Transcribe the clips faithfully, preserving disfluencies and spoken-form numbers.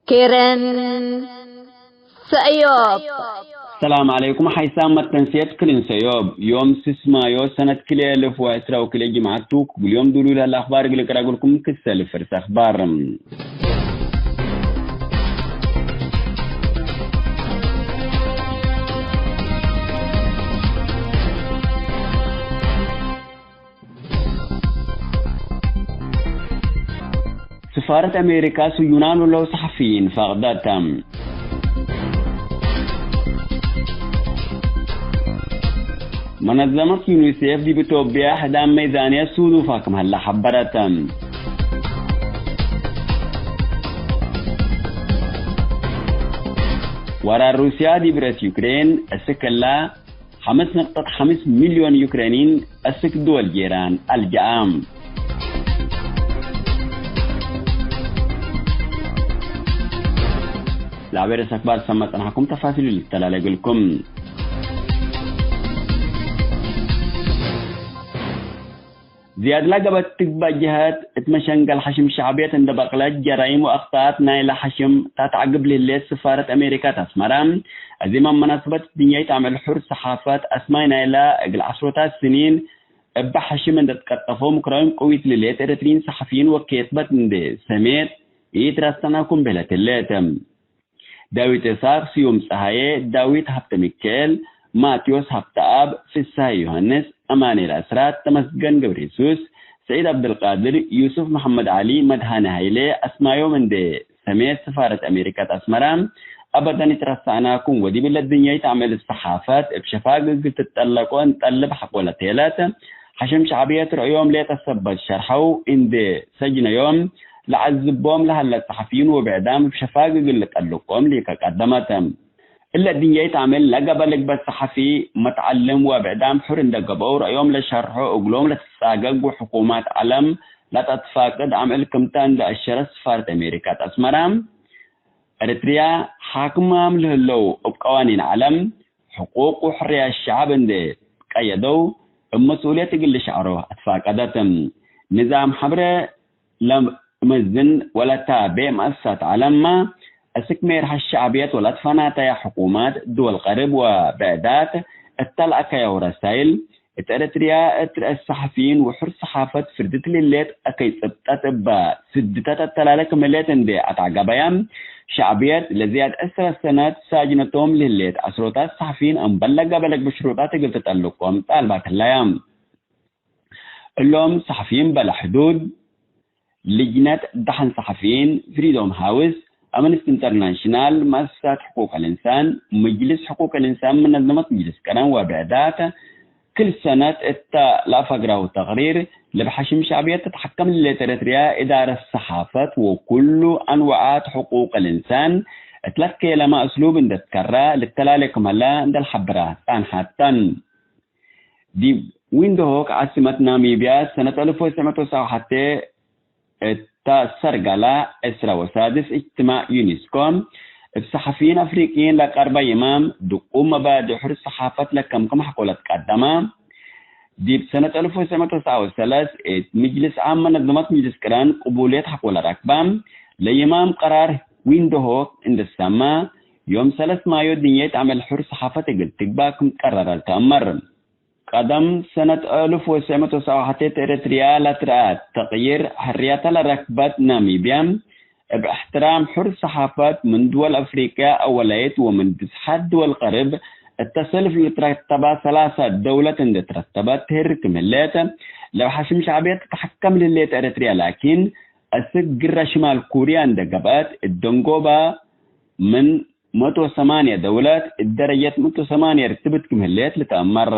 ኬረን ሰእዮብ። ሰላም ዐለይኩም ሓይሳም መተንስየት ክርን ሰእዮብ። ዮም ስስ ማዮ ሰነት ክልኤ እልፍ ወዕስራ ወክልኤ ጅምዐት ቱ። ክል ዮም ዱሉይ ለህለ አኽባር እግል እቅረግልኩም ክሰል ፍርስ አኽባር። ስፋረት አሜሪካ ስዩናን ወለው ሰሐፊይን ፈቅደት። መነዘመት ዩኒሴፍ ዲብ ኢትዮጵያ ሕዳም ሜዛንየት ሱዱፋ ክም ሀለ ሐበረት። ወራር ሩስያ ዲብ ርእስ ዩክሬን እስክ እላ ሐምስ ነጥበት ሐምስ ሚልዮን ዩክሬኒን እስክ ድወል ጄራን አልጀአ። ለአቤ ርእሰ አክባር ሰመ ጸንሐኩም ተፋሲሉ ልተላለ እግልኩም። ዝያድ ለገበት ትግባእ ጀሀት እት መሸንገል ሐሽም ሸዕብየት እንደ በቅለት ጀራይም ወአክጣአት ናይለ ሐሽም ታትዐግብ ለህሌት ስፋረት አሜሪካት አስመራ፣ አዚመ መናሰበት ድንያይት አምዕል ሑር ሰሓፈት አስማይ ናይለ እግል ዐስሮታት ስኒን እበ ሐሽም እንደ ትቀጠፎ ምክራዊም ቅዊት ለህሌት ኤረትርዪን ሰሐፊይን ወኬትበት እንደ ሰሜት ኢትረሰናኩም ቤለት ህሌት። ዳዊት ኢሳቅ፣ ስዩም ጸሃዬ፣ ዳዊት ሀብተ ሚካኤል፣ ማቴዎስ ሀብተአብ፣ ፍስሐ ዮሐንስ፣ አማኑኤል አስራት፣ ተመስገን ገብረየሱስ፣ ሰዒድ ዐብደልቃድር፣ ዩሱፍ መሐመድ ዐሊ፣ መድሃኔ ሀይሌ አስማዮም እንዴ ሰሜት ስፋረት አሜሪካት አስመራ፣ አበደን ኢትረሳዕናኩም ወዲብ ለድንያይት አምዕል ሰሓፈት እብ ሸፋግ እግል ትጠለቆ እንጠልብ ሐቆለ ቴለት ሐሽም ሸዕብየት ረአዮም ሌጠ ሰበት ሸርሐው እንዴ ሰጅነዮም ለዐዝቦም ለሀለ ጸሐፊይን ወብዕዳም እብ ሸፋግ እግል ልጠልቆም ሊከ ቀደመት። እለ ድንያይት አምዕል ለገበ ልግበት ጸሐፊ፣ መትዐልም ወብዕዳም ሑር እንደ ገብአው ረአዮም ለሸርሖ እግሎም ለትጻገግ ወሕኩማት ዐለም ለተትፋቅድ አምዕል ክምተ እንደ አሸረት ስፋረት አሜሪካት አስመራ፣ ኤረትርያ ሓክማም ለህለው እብ ቀዋኒን ዐለም፣ ሕቁቅ ወሕርያት ሸዐብ እንዴ ቀየደው እብ መስኡልየት እግል ልሸዕሮ አትፋቀደት። ንዛም ሐብረ ለመዝን ወለታቤ መአሰሳት ዐለምመ፣ እስክ ሜርሐ ሸዕብየት ወለትፈናተያ ሕኩማት ድወል ቀርብ ወብዕዳት እተ ለአከያው ረሳይል፣ እት ኤረትርያ እት ረአስ ሰሐፊይን ወሑር ሰሓፈት ፍርድት ለህሌት አከይ ጽብጠት እበ ስድተት አተላለ ክም ህሌት እንዴ አትዐገበያ፣ ሸዕብየት ለዝያድ ዕስረ ሰነት ሳጅነቶም ለህሌት ዐስሮታት ሰሐፊይን እምበል ለገበ ለግበ ሽሩጣት እግል ትጠልቆም ጣልባት ህለያ። እሎም ሰሐፊይን በለ ሕዱድ፣ ልጅነት ደሐን ሰሐፊይን፣ ፍሪዶም ሃውስ፣ አምነስቲ ኢንተርናሽናል፣ መአሰሳት ሕቁቅ አልእንሳን፣ ምጅልስ ሕቁቅ አልእንሳን፣ መነዘመት ምጅልስ ቀረን ወብዕዳት፣ ክል ሰነት እተ ለአፈግራሁ ተቅሪር፣ ለብ ሐሽም ሸዕብየት ትትሐከም ለህሌት ኤረትርያ፣ እዳረት ሰሓፈት ወኩሉ አንዋዓት ሕቁቅ አልእንሳን፣ እት ለትኬለመ እስሉብ እንደ ትከራ ልተላሌ ክም ሀለ እንደ ለሐብራ ጸንሐተን። ዲብ ዊንድሆክ ዓስመት ናሚብያ፣ ሰነት አልፍ ወትስዕ መቶ ወሰብዓ ወሐቴ እተ ሰርጋላ ዕስራ ወሳድስ እጅትማዕ ዩኒስኮ፣ እብ ሰሐፊይን አፍሪቅይን ለቀርበ ይማም፣ ድቁም መባዲ ሑር ሰሓፈት ለከምክም ሐቆለት ቀደመ። ዲብ ሰነት አልፍ ወትስዕ መቶ ወሰብዓ ወሰለስ እት ምጅልስ ዓም መነዘመት ምጅልስ ቅራን ቅቡልየት ሐቆለ ረክበ። ለይማም ቀራር ዊንድሆክ እንደ ሰመ፣ ዮም ሰለስ ማዮ ድንየት አመል ሑር ሰሓፈት እግል ትግባእ ክም ቀረረ ልትአመር። ቀደም ሰነት አልፍ ወትስዕ መቶ ወሰብዓ ወሐቴ እት ኤረትርያ ለትረአ ተቅይር፣ ሕርያተ ለረክበት ናሚብያ፣ እብ እሕትራም ሑር ሰሓፈት ምን ድወል አፍሪቅያ አወላይት ወምን ብዝሓት ድወል ቀርብ እተ ሰልፍ ልትረተባ ሰላሳ ደውለት እንዴ ትረተበት ትህር ክም ህሌት፣ ለብ ሐሽም ሸዕብየት ትትሐከም ለህሌት ኤረትርያ ላኪን፣ አስክ ግረ ሽማል ኩርያ እንዴ ገብአት፣ እት ደንጎባ ምን መቶ ሰማንያ ደውለት እት ደረጀት መቶ ሰማንያ ርትብት ክም ህሌት ልትአመር።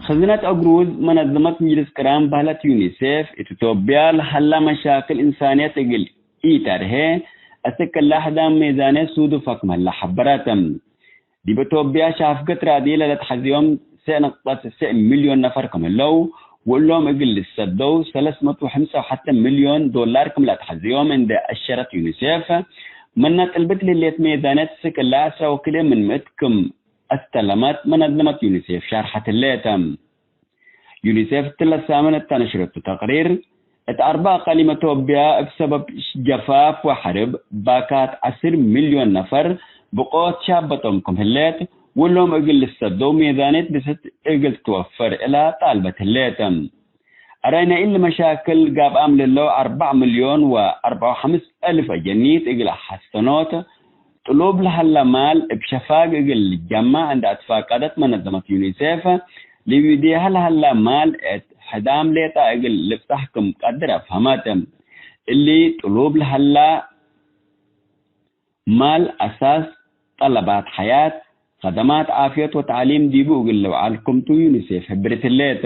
ክዝነት አግሩዝ መነዘመት ምጅልስ ቅራን በህለት ዩኒሴፍ፣ እት ኢትዮጵያ ለሀላ መሻክል እንሳንየት እግል ኢተርሄ፣ አስክ እላ ሕዳም ሜዛንየት ሱዱፍ አክመለ ሐበረት። ዲብ ኢትዮጵያ ሻፍገት ራድዮ ለለትሐዝዮም ሰዕ ነጥበት ሰዕ ሚልዮን ነፈር ክም ህለው፣ ወእሎም እግል ልሰደው ሰለስ መቶ ወሐምሳ ወሐተ ሚልዮን ዶላር ክም ለአትሐዝዮም እንዴ አሸረት ዩኒሴፍ፣ ምነ ጥልብት ለህሌት ሜዛነት ስክ እለ ዐስራ ወክልኤ ምን ምእት ክም አስተለመት መነዘመት ዩኒሴፍ ሻርሐት ህሌተ። ዩኒሴፍ እትለ ሳምን እተ ነሽረቱ ተቅሪር፣ እት አርበዕ አቃሊም አቶብያ እብ ሰበብ ጀፋፍ ወሐርብ ባካት ዐስር ሚልዮን ነፈር ብቆት ሻበጦም ክም ህሌት፣ ወሎም እግል ልሰደው ሜዛነት ብስት እግል ትወፈር እላ ጣልበት ህሌት። አራይነ እሊ መሻክል ጋብአም ለለው አርበዕ ሚልዮን ወአርበዕ ወሐምስ አልፍ አጀኒት እግል አሐሰኖት፣ ጥሉብ ለሀላ ማል እብ ሸፋግ እግል ልጀመዕ እንዴ አትፋቀደት መነዘመት ዩኒሴፍ፣ ሊዊዴሀ ለሀላ ማል እት ሕዳም ሌጠ እግል ልብጻሕ ክም ቀድር አፍሀመት። እሊ ጥሉብ ለሀላ ማል አሳስ ጠለባት ሐያት፣ ከደማት ዓፍየት ወተዕሊም ዲቡ እግል ልውዓል ክምቱ ዩኒሴፍ ሕብርት ህሌት።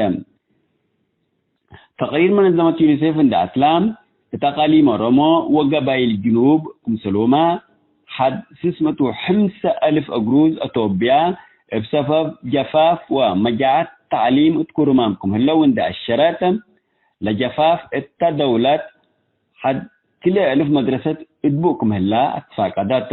ተቅሪር መነዘመት ዩኒሴፍ እንዴ አትላ፣ እት አቃሊም ኦሮሞ ወገባይል ጅኑብ ክምሰልሁመ፣ ሐድ ስስ መቱ ወሐምሰ አልፍ አግሩዝ አቶብያ እብ ሰበብ ጀፋፍ ወመጃዐት ተዕሊም እት ኩሩማም ክም ህለው እንዴ አሸረት፣ ለጀፋፍ እተ ደውለት ሐድ ክልኤ አልፍ መድረሰት እድቡእ ክም ህላ አትፋቀደት።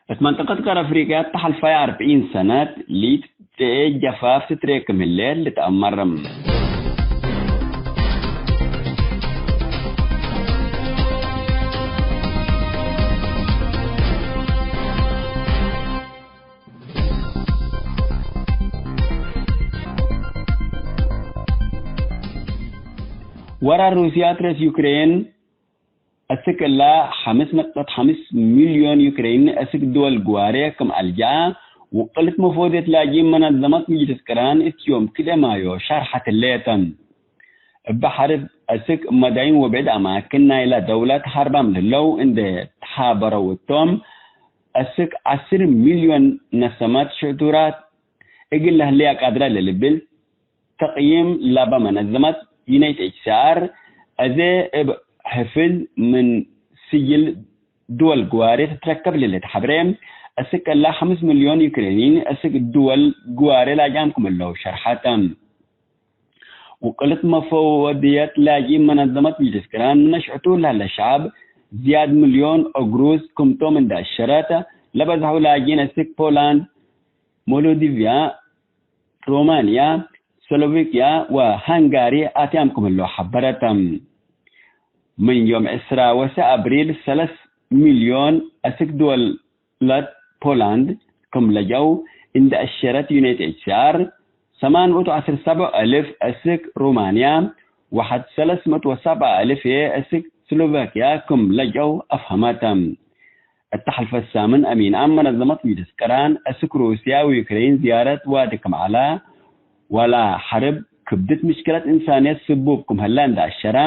እት መንጠቀት ቀር አፍሪቅያ እተ ሐልፋይ አርብዒን ሰነት ሊትብጥኤ ጀፋፍ ትትሬ ክም ህሌት ልትአመር። ወራር ሩስያ ትረስ ዩክሬን አስክ እላ ሐምስ ነጥበት ሐምስ ሚልዮን ዩክሬን አስክ ድወል ግዋሬ ክም አልጀአ፣ ውቅልት መፎድየት ላጂም መነዘመት ምጅልስ ቅራን እት ዮም ክልኤ ማዮ ሻርሐት ህሌተ። እበ ሐርብ አስክ መዳይን ወብዕድ አማክን ናይላ ደውላት ሐርባም ለህለው እንዴ ተሓበረው እቶም፣ አስክ ዐስር ሚልዮን ነሰመት ሽዕቱራት እግል ለህለያ ቃድረ ለልብል፣ ተቅይም ለበ መነዘመት ዩናይት ኤች ሲ አር፣ አዜ እብ ሕፍዝ ምን ስጅል ድወል ግዋሬ ትትረከብ ለልትሐብሬ፣ አስክ እላ ሐምስ ሚልዮን ዩክሬኒን አስክ ድወል ግዋሬ ላጃም ክም ህለው ሸርሐተ። ውቅልት መፈወድየት ላጂን መነዘመት ምጅልስ ቅራን፣ ምነ ሽዕቱ ለህለ ሸዐብ ዝያድ ሚልዮን አግሩዝ ክምቶም እንዴ አሸረት፣ ለበዝሐው ላጂን አስክ ፖላንድ፣ ሞልዶቪያ፣ ሮማንያ፣ ስሎቬክያ ወሃንጋሪ አትያም ክም ህለው ሐበረት። ምን ዮም ዕስራ ወሰ አብሪል ሰለስ ሚልዮን አስክ ድወል ለት ፖላንድ ክም ለጀው እንዴ አሸረት ዩናይት ኤች ሲ አር፣ ሰማን ምእት ወዐስር ሰብዕ አልፍ አስክ ሮማንያ ወሐድ ሰለስ ምእት ወሰብዓ አልፍ አስክ ስሎቫኪያ ክም ለጀው አፍሀመተ። እተ ሐልፈ ሳምን አሚን አም መነዘመት ምጅልስ ቅራን አስክ ሩስያ ወዩክሬን ዝያረት ዋዲ ክም ዐላ፣ ወላ ሐርብ ክብድት ምሽክለት እንሳንየት ስቡብ ክም ህለ እንዴ አሸረ፣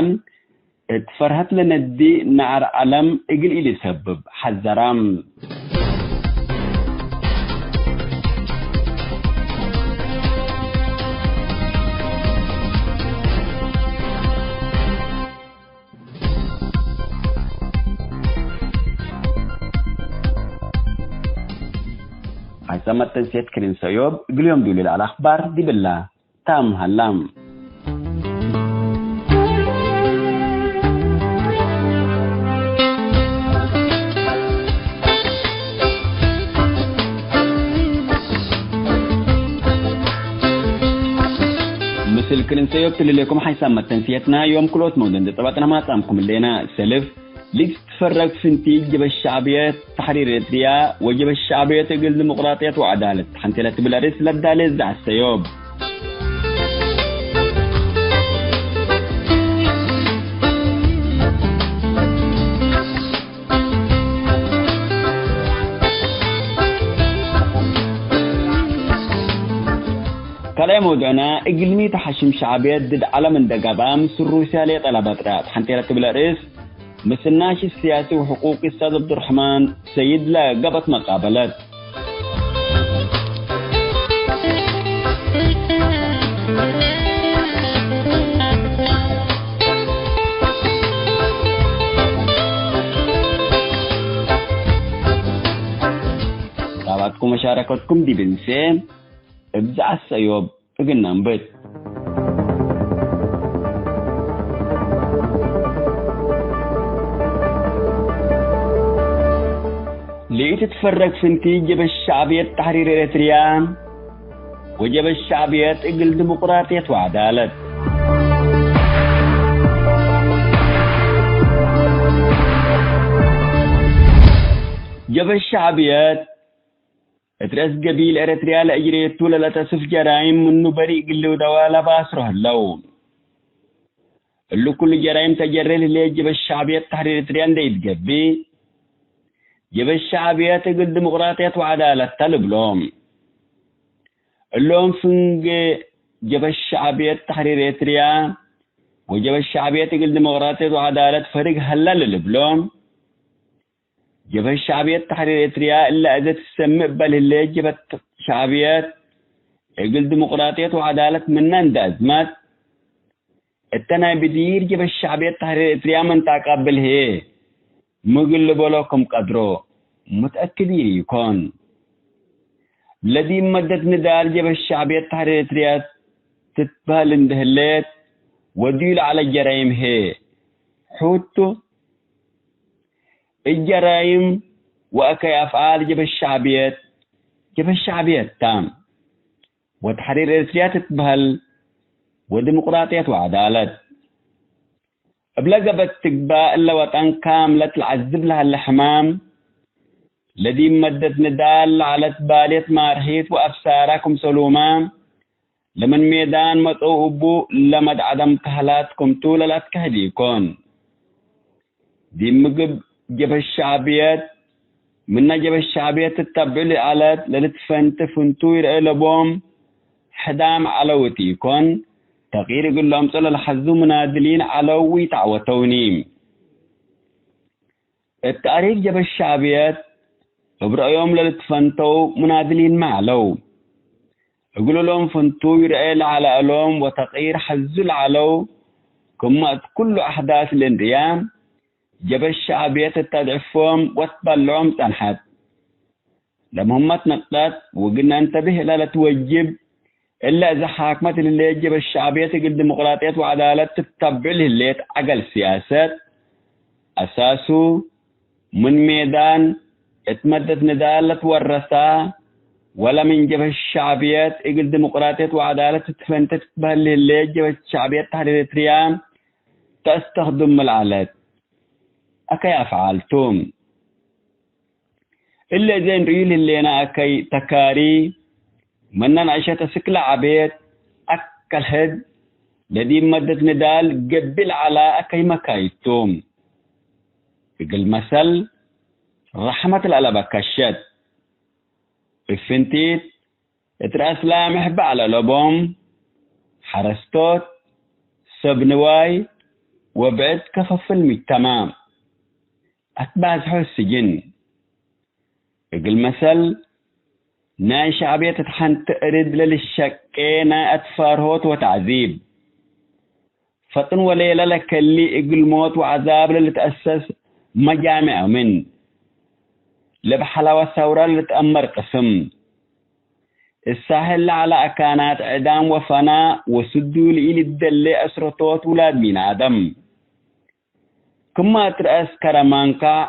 እት ፈርሀት ለነዲ ነዐር ዐለም እግል ኢሊሰብብ ሐዘረ። ሐይሰ መተንሴት ክርን ሰዮብ እግል ዮም ዱል ለዐለ አኽባር ዲብላ። ታም ሀላም። ምስል ክርን ሰዮብ ትልሌኩም ሓይሳም መተንስየትና ዮም ክሎት መውደን ዘጠባጥና ማጻምኩም ሌና ሰልፍ ሊትፈረግ ፍንቲይ ጀበ ሸዕብየት ተሕሪር ኤርትርያ ወጀበ ሸዕብየት እግል ዲሞቅራጥየት ወዐዳለት ሐንቴ ለትብል አርእስ ለዳሌ ዘዐሰ ዮም። ካልኣይ መውዱዕና፣ እግልሚ ተሐሽም ሸዕብየት ድድ ዐለም እንደ ገብአ፣ ምስል ሩስያ ሌጠ ለበጥረ ሐንቴ ለትብል አርእስ፣ ምስል ናሽጥ ስያሲ ወሕቁቂ እስታዝ ዐብዱረሕማን ሰይድ ለገብአት መቃበለት። ጣባትኩም መሻረከትኩም ዲብ እንሴ እብ ዘዐሰ ዮም እግል ነንብት። ኢትትፈረግ ፍንቲት ጀበህት ሸዕብየት ተሕሪር ኤረትርያ ወጀበህት ሸዕብየት እግል ዲሞቅራጥየት ወዐዳለት። ጀበህት ሸዕብየት እት ረአስ ገቢል ኤረትርያ ለእጅሬቱ ለለተስፍ ጀራይም ምኑ በሪ እግል ልውደዋ ለባስሮ ህለው። እሉ ኩሉ ጀራይም ተጀሬ ለህሌት ጀበህት ሸዕብየት ተሕሪር ኤረትርያ እንዴ ኢትገብእ፣ ጀበህት ሸዕብየት እግል ዲሞቅራጥየት ወዐዳለት ተ ልብሎ። እሎም ፍንጌ ጀበህት ሸዕብየት ተሕሪር ኤረትርያ ወጀበህት ሸዕብየት እግል ዲሞቅራጥየት ወዐዳለት ፈርግ ሀለ ለልብሎ። ጀብሀት ሸዕብየት ተሕሪር ኤርትርያ እለ እዘ ትሰምዕ እበ ለህሌት ጀብሀት ሸዕብየት እግል ዲሞቅራጥየት ወዐዳለት ምነ እንደ አዝመት፣ እተ ናይ ብዲር ጀብሀት ሸዕብየት ተሕሪር ኤርትርያ ምን ተአቀብል ህዬ፣ ሚ እግል ልበሎ ክም ቀድሮ ሙተአክድ ኢኮን። ለዲብ መደት ንዳል ጀብሀት ሸዕብየት ተሕሪር ኤርትርያ ትትበህል እንዴ ህሌት፣ ወድዩ ለዐለ ጀራይም ህዬ ሑቱ። እት ጀራይም ወአከይ አፍዓል ጀብሀት ሸዕብየት፣ ጀብሀት ሸዕብየት ተ። ወተሕሪር ኤርትርያ ትትበህል ወዲሞቅራጥየት ወዐዳለት። እብለ ገበት ትግባእ እለ ወጠን ካምለት ለዐዝብ ለሀለ ሕማም፣ ለዲብ መደት ንዳል ለዐለት ባልየት ማርሒት ወአብሳራ ክምሰሉመ፣ ለምን ሜዳን መጽአው እቡ ለመድ ዐደም ከህላት ክምቱ ለለአትከህድ ኢኮን። ዲብ ምግብ ጀብሀት ሸዕብየት፣ ምነ ጀብሀት ሸዕብየት ትተብዕ ለዐለት ለልትፈንት ፍንቱይ ረአ ለቦም ሕዳም ዐለው እት ኢኮን፣ ተቅይር እግል ለአምጽኦ ለለሐዙ ሙናድሊን ዐለው ወኢተዐወተውኒ። እት ተእሪክ ጀብሀት ሸዕብየት እብ ረአዮም ለልትፈንተው ሙናድሊንመ ዐለው። እግል እሎም ፍንቱይ ረአ ለዐለ እሎም ወተቅይር ሐዙ ለዐለው፣ ክመ እት ኩሉ አሕዳስ ለእንርእያ፣ ጀብሀት ሸዕብየት እት አድዕፎም ወትበልዖም ጸንሐት። ለምህመት ነቅጠት ወእግል ነአንተብህ እለ ለትወጅብ፣ እለ እዘ ሓክመት ለህሌት ጀብሀት ሸዕብየት እግል ዲሞቅራጥየት ወዐዳለት ትተብዕ ለህሌት ዐገል ስያሰት፣ አሳሱ ምን ሜዳን እት መደት ንዳል ለትወረሳ፣ ወለ ምን ጀብሀት ሸዕብየት እግል ዲሞቅራጥየት ወዐዳለት ትትፈንተ ትትበህል ለህሌት ጀብሀት ሸዕብየት ተሕሪር ኤርትርያ ተአስተክድም ለዐለት አከይ አፍዓል ቱ። እለ እዜ እንርእዩ ለህሌነ አከይ ተካሪ፣ ምነ ነአሸት አስክለ ዐቤት አከል ሕድ ለዲብ መደት ንዳል ገብእ ለዐለ አከይ መካይድ ቱ። እግል መሰል፣ ረሕመት ለአለበ ከሸት፣ እብ ፍንቲት እት ረአስ ላምሕ በዐል አለቦም፣ ሐረስቶት፣ ሰብ ንዋይ ወብዕድ ከፈፍል ሙጅተማዕ አትባዝሖ ስጅን። እግል መሰል፣ ናይ ሸዕብየት እት ሐንቲ እርድ ለልሸቄ ናይ አትፋርሆት ወተዕዚብ፣ ፈጥን ወሌለ ለከሊ እግል ሞት ወዐዛብ ለልትአሰስ መጃምዕ ምን፣ ለብ ሐላወ ሰውረ ለልትአመር ቅስም፣ እት ሳሕል ለዐለ አካናት ዕዳም ወፈናእ ወስዱ ለኢልደሌ አስረቶት ውላድ ሚን አደም። ክመ እት ረአስ ከረማንካዕ፣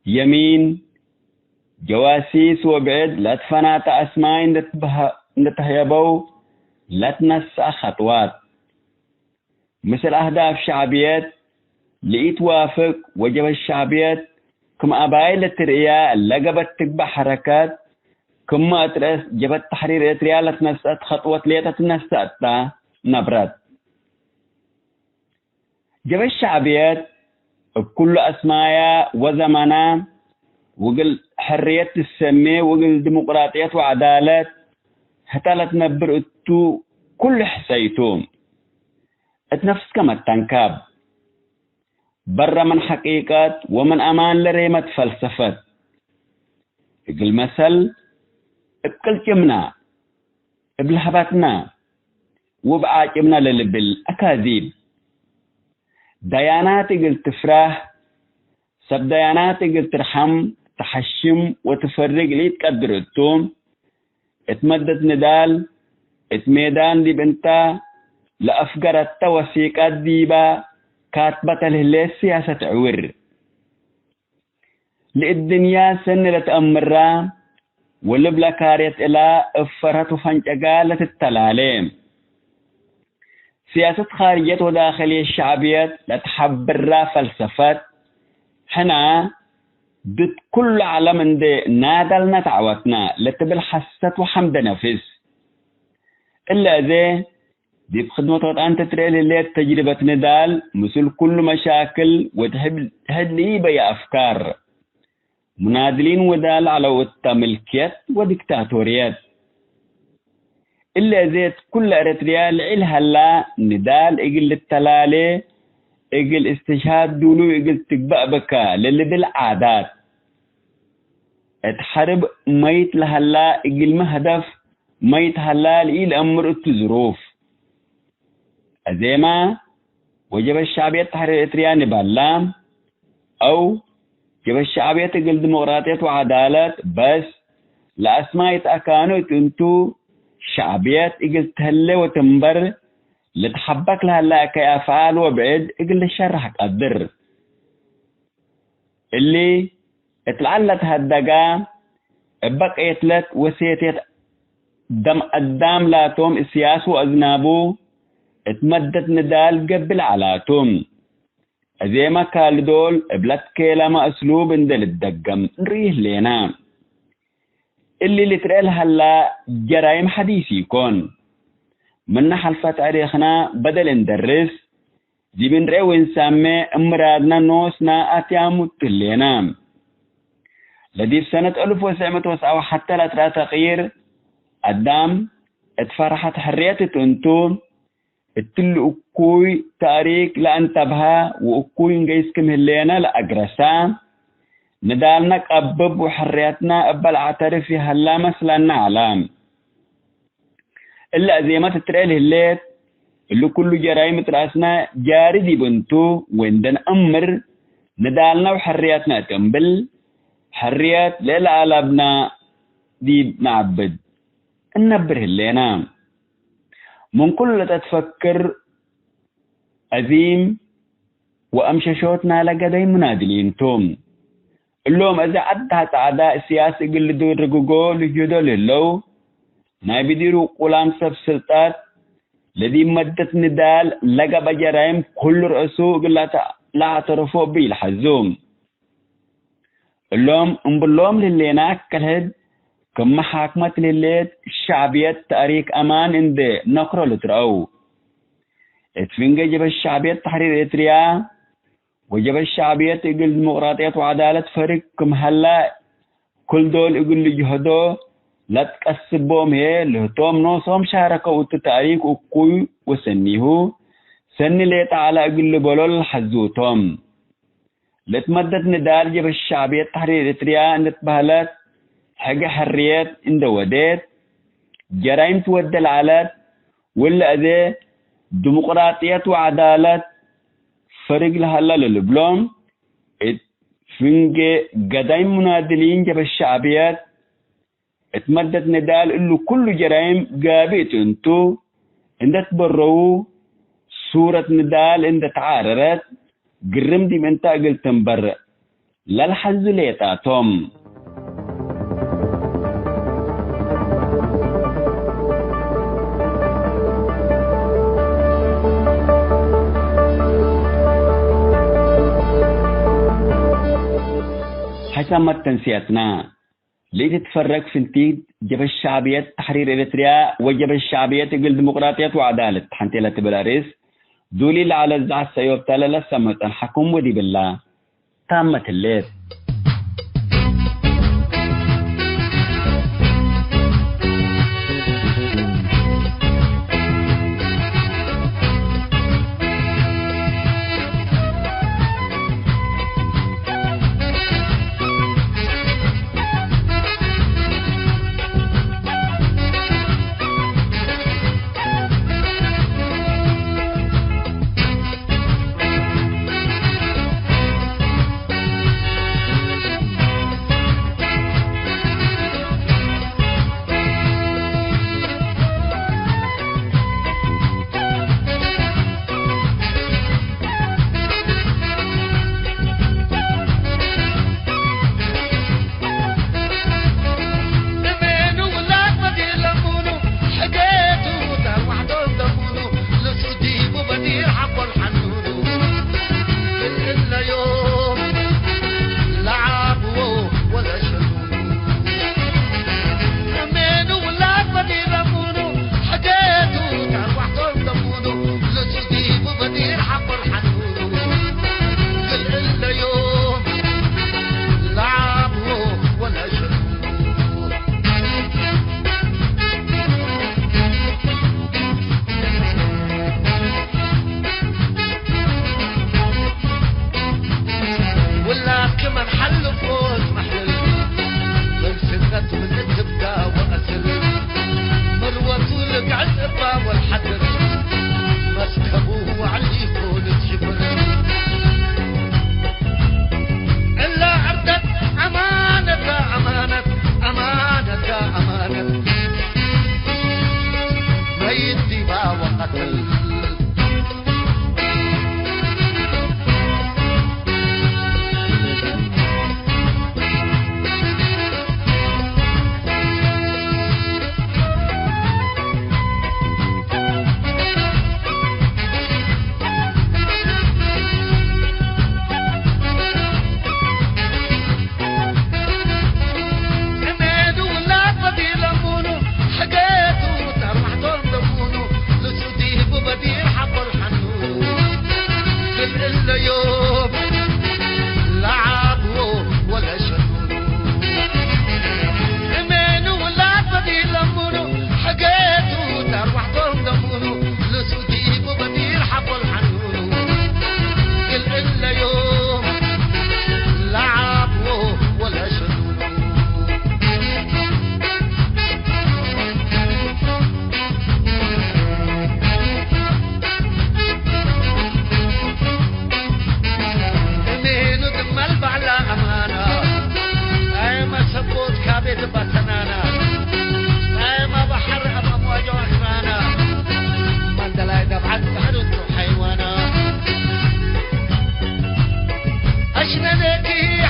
የሚን፣ ጀዋሲስ ወብዕድ ለአትፈናተ አስማይ እንደ ትበሀ-፣ እንደ ተህየበው ለትነሰአ ኸጥዋት። ምስል አህዳፍ ሸዕብየት ለኢትዋፍቅ ወጀብሀት ሸዕብየት ክም አባይ ለትርእያ ለገበት ትግበእ ሐረከት፣ ክመ እት ረአስ ጀብሀት ተሕሪር ኤርትርያ ለትነሰአት ኸጥወት ሌጠ ትነሰአት ተ ነብረት። ጀብሀት ሸዕብየት እብ ኩሉ አስማያ ወዘመና፣ ወእግል ሕርየት ትሰሜ ወእግል ዲሞቅራጥየት ወዐዳለት ህተ ለትነብር እቱ ኩሉ ሕሰይቱ። እት ነፍስከ መተንከብ፣ በረ ምን ሐቂቀት ወምን አማን ለሬመት ፈልሰፈት። እግል መሰል፣ እብ ቅልጭምና፣ እብ ለሀባትና ወእብ ዓጭምና ለልብል አካዚብ። ደያናት እግል ትፍራህ፣ ሰብ ደያናት እግል ትርሐም፣ ተሐሽም ወትፈርግ ለኢትቀድር እቱ። እት መደት ንዳል፣ እት ሜዳን ዲብ እንተ ለአፍገረተ ወሲቀት ዲበ ካትበተ ለህሌት ስያሰት ዕውር። ለእድንያ ሰኒ ለትአምራ ወልብ ለካርየት እላ እብ ፈርሀት ወፈንጨጋ ለትተላሌ። ሲያሰት ካርጅየት ወዳክልየት ሸዕብየት ለትሐብራ ፈልሰፈት፣ ሕና ድድ ኩሉ ዐለም እንዴ ናደልነ ተዐወትነ ለትብል ሐሰት ወሐምደ ነፍስ። እለ አዜ ዲብ ክድመት ወጠን ትትርኤ ለህሌት ተጅርበት ንዳል፣ ምስል ኩሉ መሻክል ወድሕድ ልኢበየ አፍካር፣ ሙናድሊን ወዳል ዐለው እተ ምልክየት ወዲክታቶርየት። እለ አዜ እት ኩለ ኤረትርያ ልዕል ሀላ ንዳል እግል ልተላሌ፣ እግል እስትሽሃድ ዱሉይ እግል ትግበእ ብከ ለልብል ዓዳት። እት ሐርብ መይት ለሀላ እግልሚ ሀደፍ፣ መይት ሀላ ለኢለአምር እቱ ዝሩፍ። አዜመ ወጀበህት ሸዕብየት ተሕሪር ኤረትርያ ንባላ፣ አው ጀበህት ሸዕብየት እግል ዲሞቅራጥየት ወዐዳለት በስ ለአስማይ ተአካኑ እት እንቱ፣ ሸዕብየት እግል ተህሌ ወትንበር፣ ልትሐበክ ለሀላ እከይ አፍዓል ወብዕድ እግል ልሸረሕ ቀድር። እሊ እት ለዐል ለትሀደጋ፣ እበ ቄትለት ወሴትየት ደም አዳም ላቶም እስያስ ወአዝናቡ፣ እት መደት ንዳል ገብእ ለዐላቱ። አዜመ ካልዶል እብ ለትኬለመ እስሉብ እንዴ ልትደገም እንርእይ ህሌነ። እሊ ልትርኤ ለሀላ ጀራይም ሐዲስ ኢኮን። ምነ ሐልፈ ተእሪክነ በደል እንደርስ፣ ዲብ እንርኤ ወእንሳሜ እብ ምራድነ ኖስና አትያሙት ህሌነ። ለዲብ ሰነት አልፍ ወትሰዕ ምእት ወትስዓ ወሐተ ለትረአ ተቅይር አዳም እት ፈርሐት ሕርየት እት እንቱ፣ እትሊ እኩይ ተእሪክ ለአንተብሀ ወእኩይ እንገይስ ክም ህሌነ ለአግረሳ፣ ንዳልነ ቀብብ ወሕርየትነ እበ ለአዕተርፍ ይሀላ መስለነ ዐለ። እሊ አዜመ ትትርኤ ለህሌት፣ እሊ ኩሉ ጀራይም እት ረአስነ ጃሪ ዲብ እንቱ ወእንዴ ነአምር፣ ንዳልነ ወሕርየትነ እት እምብል፣ ሕርየት ለእለ አለብነ ዲብ ነዐብድ እነብር ህሌነ። ምን ኩሉ ለተትፈክር አዚም ወአምሸሾት ናለ ገዳይም ሙናድሊን ቱ። እሎም አዜ ዐድ ጸዕዳ እስያስ እግል ልድርግጎ ልጅህዶ ለህለው፣ ናይ ብዲር ውቁላም ሰብ ስልጣት ለዲብ መደት ንዳል ለገብአ ጀራይም ኩሉ ረአሱ እግል ለአተ-፣ ለአዕተረፎ እብ ኢልሐዙ። እሎም እምብሎም ለህሌነ አከልህድ ክም መሓክመት ለህሌት ሸዕብየት ተእሪክ አማን እንዴ ነክሮ ልትረአው። እት ፍንጌ ጀበህት ሸዕብየት ተሕሪር ኤረትርያ ወጀበህት ሸዕብየት እግል ዲሞቅራጥየት ወዐዳለት ፈርግ ክም ሀላ፣ ክል ዶል እግል ልጅሀዶ ለትቀስቦም ህዬ፣ ለህቶም ኖሶም ሻረከው እቱ ተእሪክ እኩይ ወሰኒሁ፣ ሰኒ ሌጠ ዐለ እግል ልበሎ ለሐዙ ቶም። ለእት መደት ንዳል ጀብህት ሸዕብየት ተሕሪር ኤረትርያ እንዴ ትበህለት፣ ሕገ ሕርየት እንዴ ወዴት፣ ጀራይም ትወዴ ለዐለት፣ ወለ አዜ ዲሙቅራጥየት ወዐዳለት ፈርግ ለሀላ ለልብሎም፣ እት ፍንጌ ገዳይም ሙናድሊን ጀብህት ሸዕብየት፣ እት መደት ንዳል እሉ ኩሉ ጀራይም ጋብእ እት እንቱ፣ እንዴ ትበረዉ፣ ሱረት ንዳል እንዴ ተዓረረት፣ ግርም ዲብ እንተ እግል ትንበር ለልሐዙ ሌጣ ቶም። ሐይሳም መተንስያትና፣ ለኢትትፈረግ ፍንቲት ጀብህት ሸዕብየት ተሕሪር ኤረትርያ ወጀብህት ሸዕብየት እግል ዲሞቅራጥየት ወዐዳለት ሐንቴ ለትብል አርእስ ዱሊ ለዐለት ዘዐት ሰእዮብ ተ ለለሰምዕ ጸንሐኩም ወዲብላ ታመት ህሌት።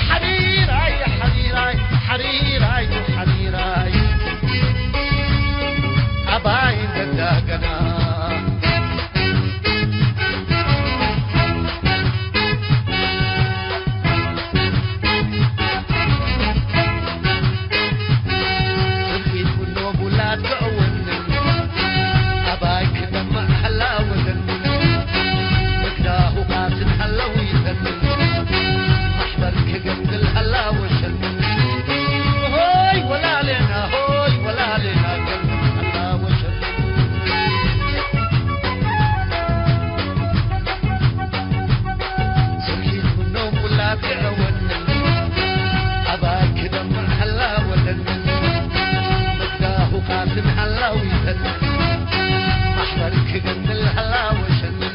ሐሪራይ ሐሪራይ ሐሪራይ ሐሪራይ አባይ ገዳገዳ ስርኢት ምኖ ቡላት ክዕወንን፣ አባይ ክደምዕ ሀላ ወደንን፣ ምክዳሁ ቃስን ሀለው ይተንን፣ መሕበር ክገምግል ሀላ ወሸንን። ሆይ ወላሌና፣ ሆይ ወላሌና፣ ገምግል ሀላ ወሸንን። ስርኢት ምኖም ውላድ ክዕወንን፣ አባይ ክደምዕ ሀላ ወደንን፣ ምክዳሁ ቃስን ሀላ ወይተንን፣ መሕበር ክገምግል ሀላ ወሸንን።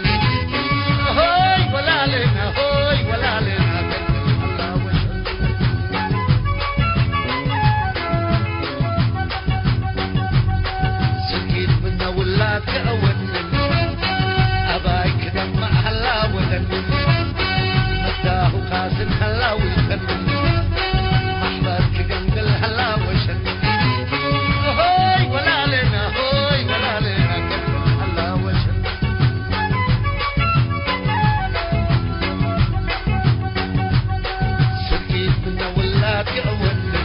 ሆይ ወላሌና፣ ሆይ ወላሌና፣ ገምግል ሀላ ወሸንን። ስኪት ምነ ውላድ ክዕወንን፣ አባይ ክደምዕ ሀላ ወደንን፣ ምክዳሁ ቃስን ሀላ ወይተንን፣ መሕበር ክገምግል ሀላ ወሸንን። ሆይ ወላሌና፣ ሆይ ወላሌና፣ ገምግል ሀላ ወሸንን። ስርኢት ምነ ውላድ ክዕወንን፣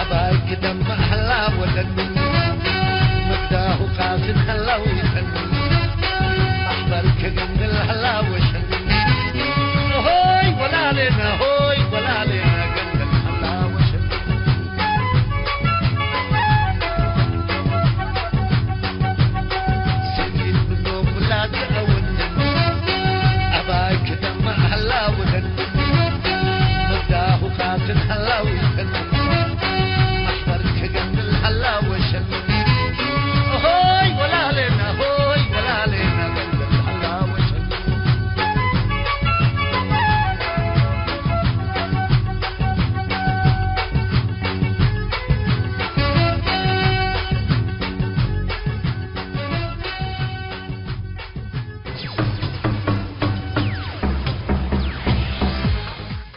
አባይ ክደምዕ ሀላ ወደንን፣ ምክዳሁ ቃስን ሀላ ወይተንን፣ መሕበር ክገምግል ሀላ ወሸንን። ሆይ ወላሌና፣ ሆይ ወላሌና፣ ገምግል ሀላ ወሸንን። ስኪት ምኖም ውላድ ክዕወንን፣ አባይ ክደምዕ ሀላ ወደንን፣ ምክዳሁ ቃስን ሀላ ወይተንን፣ መሕበር ክገምግል ሀላ ወሸንን። ሆይ ወላሌና፣ ሆይ ወላሌና፣ ገምግል ሀላ ወሸንን።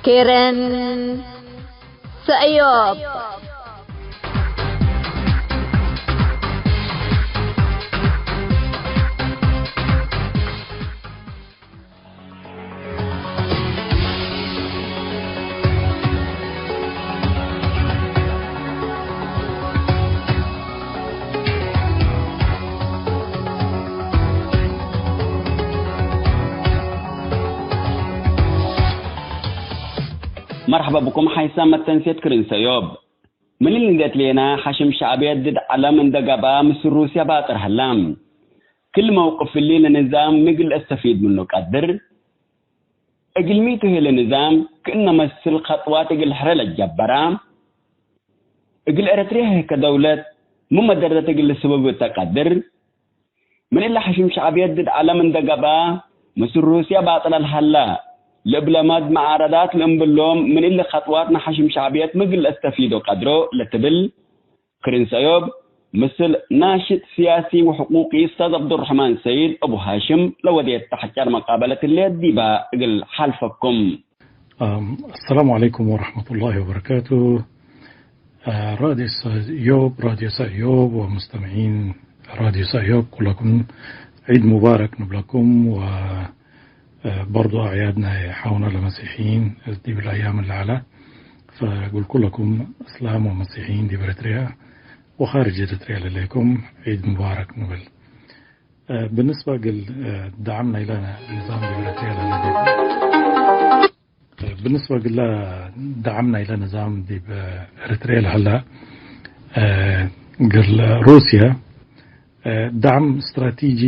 ኬረን ሰእዮብ። መርሐባ ብኩም ሓይሳም መተንሴት ክርን ሰእዮብ። ምን እንዴ እትሌና ሐሽም ሸዕብየት ድድ ዐለም እንዴ ገብአ ምስል ሩስየ ባጥር ሀላ። ክል መውቅፍ እሊ ለንዛም ሚ እግል ለአስተፊድ ምኑ ቀድር? እግል ሚ ቱ ህይ ለንዛም ክእነ መስል ከጥዋት እግል ሕረ ለጀበራ? እግል ኤረትርየ ህይ ከደውለት ሚ መደረት እግል ልስብብ እተ ቀድር? ምን እለ ሐሽም ሸዕብየት ድድ ዐለም እንዴ ገብአ፣ ምስል ሩስየ ባጥለ ለሀለ፣ ለእብለመድ መዓረዳት ለእምብሎም ምን እሊ ከጥዋት ነሐሽም ሸዕብየት ሚ እግል ለአስተፊዶ ቀድሮ ለትብል፣ ክርን ሰእዮብ፣ ምስል ናሽጥ ስያሲ ወሕቁቂ ኡስታዝ ዐብዱረሕማን ሰይድ አቡ ሃሽም ለወዴት ተሐጨር መቃበለት ህሌት ዲባ እግል ሓልፈኩም። አም፣ አሰላሙ ዐለይኩም ወረሕመቱላሂ ወበረካቱ። አ፣ ራድዮ ሰእዮብ፣ ራድዮ ሰእዮብ ወሙስተምዒን ራድዮ ሰእዮብ፣ ኩለኩም ዒድ ሙባረክ ንብለኩም ወ፣ አ፣ በርዶ አዕያድ ናይ ሓውና ለመሲሕይን ዲብ ለአያም ለዐለ። ፈእግል ኩለኩም እስላም ወመሲሕይን ዲብ ኤረትርያ ወኻርጅ ኤረትርያ ለህሌኩም ዒድ ሙባረክ ንብል። አ፣ ብንስበ እግል፣ አ፣ ደዓም ናይለ ንዛም ዲብ ኤረትርያ ለህለ ብንስበ እግለ ደዓም ናይለ ንዛም ዲብ ኤረትርየ ለሀለ፣ እግል ሩስየ ደዓም እስትራቲጂ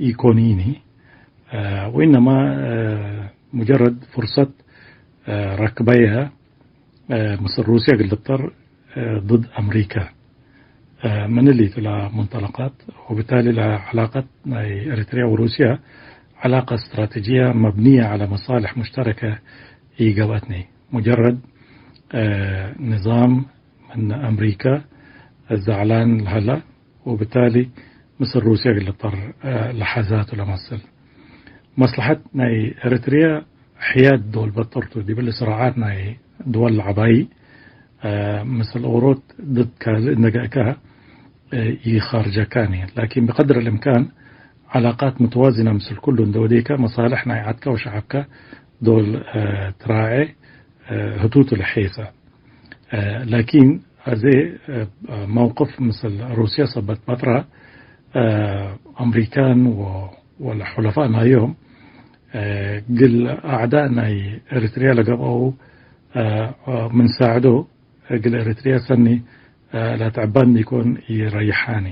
ኢኮኒኒ፣ ወኢነማ ሙጀረድ ፍርሰት ረክበየ ምስል ሩስየ እግል ልብጠር ضد አምሪከ። ምን እሊ ቱ ለሙንጠለቃት፣ ወብታሊ ለዐላቀት ናይ ኤሪትርያ ወሩስያ ዐላቀ እስትራተጅየ መብንየ ዐለ መሳልሕ ሙሽተረከ ኢገብአትኒ። ሙጀረድ ንዛም ምን አምሪከ ዘዕላን ለሀላ፣ ወብታሊ ምስል ሩስያ እግል ልብጠር ለሐዛቱ ለመስል። መስለሐት ናይ ኤሪትርያ ሕያድ ዶል በጠርቱ ዲብለ ስራዓት ናይ ድወል ዐባይ፣ አ፣ ምስል ኦሮት ድድ ካልእ እንደ ገእከ፣ አ፣ ኢኻርጀካኒ። ላኪን ብቀድር ልእምካን ዐላቃት ምትዋዝነ ምስል ኩሉ እንደ ወዴከ መሳልሕ ናይ ዐድከ ወሸዐብከ ዶል፣ አ፣ ትራዔ፣ አ፣ ህቱቱ ለሔሰ። አ፣ ላኪን አዜ፣ አ፣ መውቅፍ ምስል ሩስየ ሰበት በጥረ፣ አ፣ አምሪካን ወ-፣ ወለሑለፋእ ናዮም፣ አ፣ እግል አዕዳእ ናይ ኤሪትርያ ለገብአው፣ አ፣ ምን ሳዕዶ፣ እግል ኤሪትርያ ሰኒ፣ አ፣ ለትዕባን ዲኮን ኢረይሓኒ።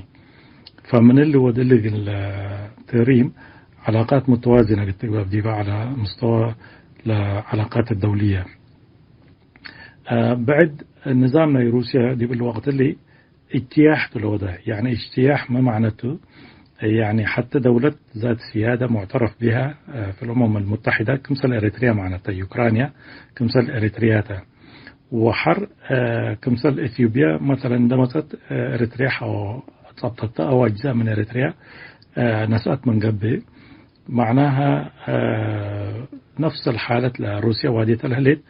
ፈምን እሊ ወድ እሊ እግል ትሪም ዐላቃት ሙተዋዝነ እግል ትግበእ ዲበ ዐለ ምስተወ ለዐላቃት አደውልየ። አ፣ ብዕድ ንዛም ናይ ሩስየ ዲብ እሊ ወቅት እሊ እጅትያሕ ቱ ለወደ። ያኒ እጅትያሕ ሚ ማዕነቱ? ያኒ ሐተ ደውለት ዛት ስያደ ሙዕተረፍ ቢሃ፣ አ፣ ፊ الأمم المتحدة ክምሰል ኤሪትርያ ማዕነተ፣ ዩክራንያ ክምሰል ኤሪትርያ ተ። ወሐር፣ አ፣ ክምሰል ኢትዮጵያ መሰለን እንደ መጸት፣ አ፣ ኤሪትርያ ሐው ጸብጠተ አው አጅዛእ ምን ኤሪትርያ፣ አ፣ ነስአት ምን ገብእ። መዕናሀ፣ አ፣ ነፍስ الحالة ለሩስየ ዋዴተ ለህሌት፣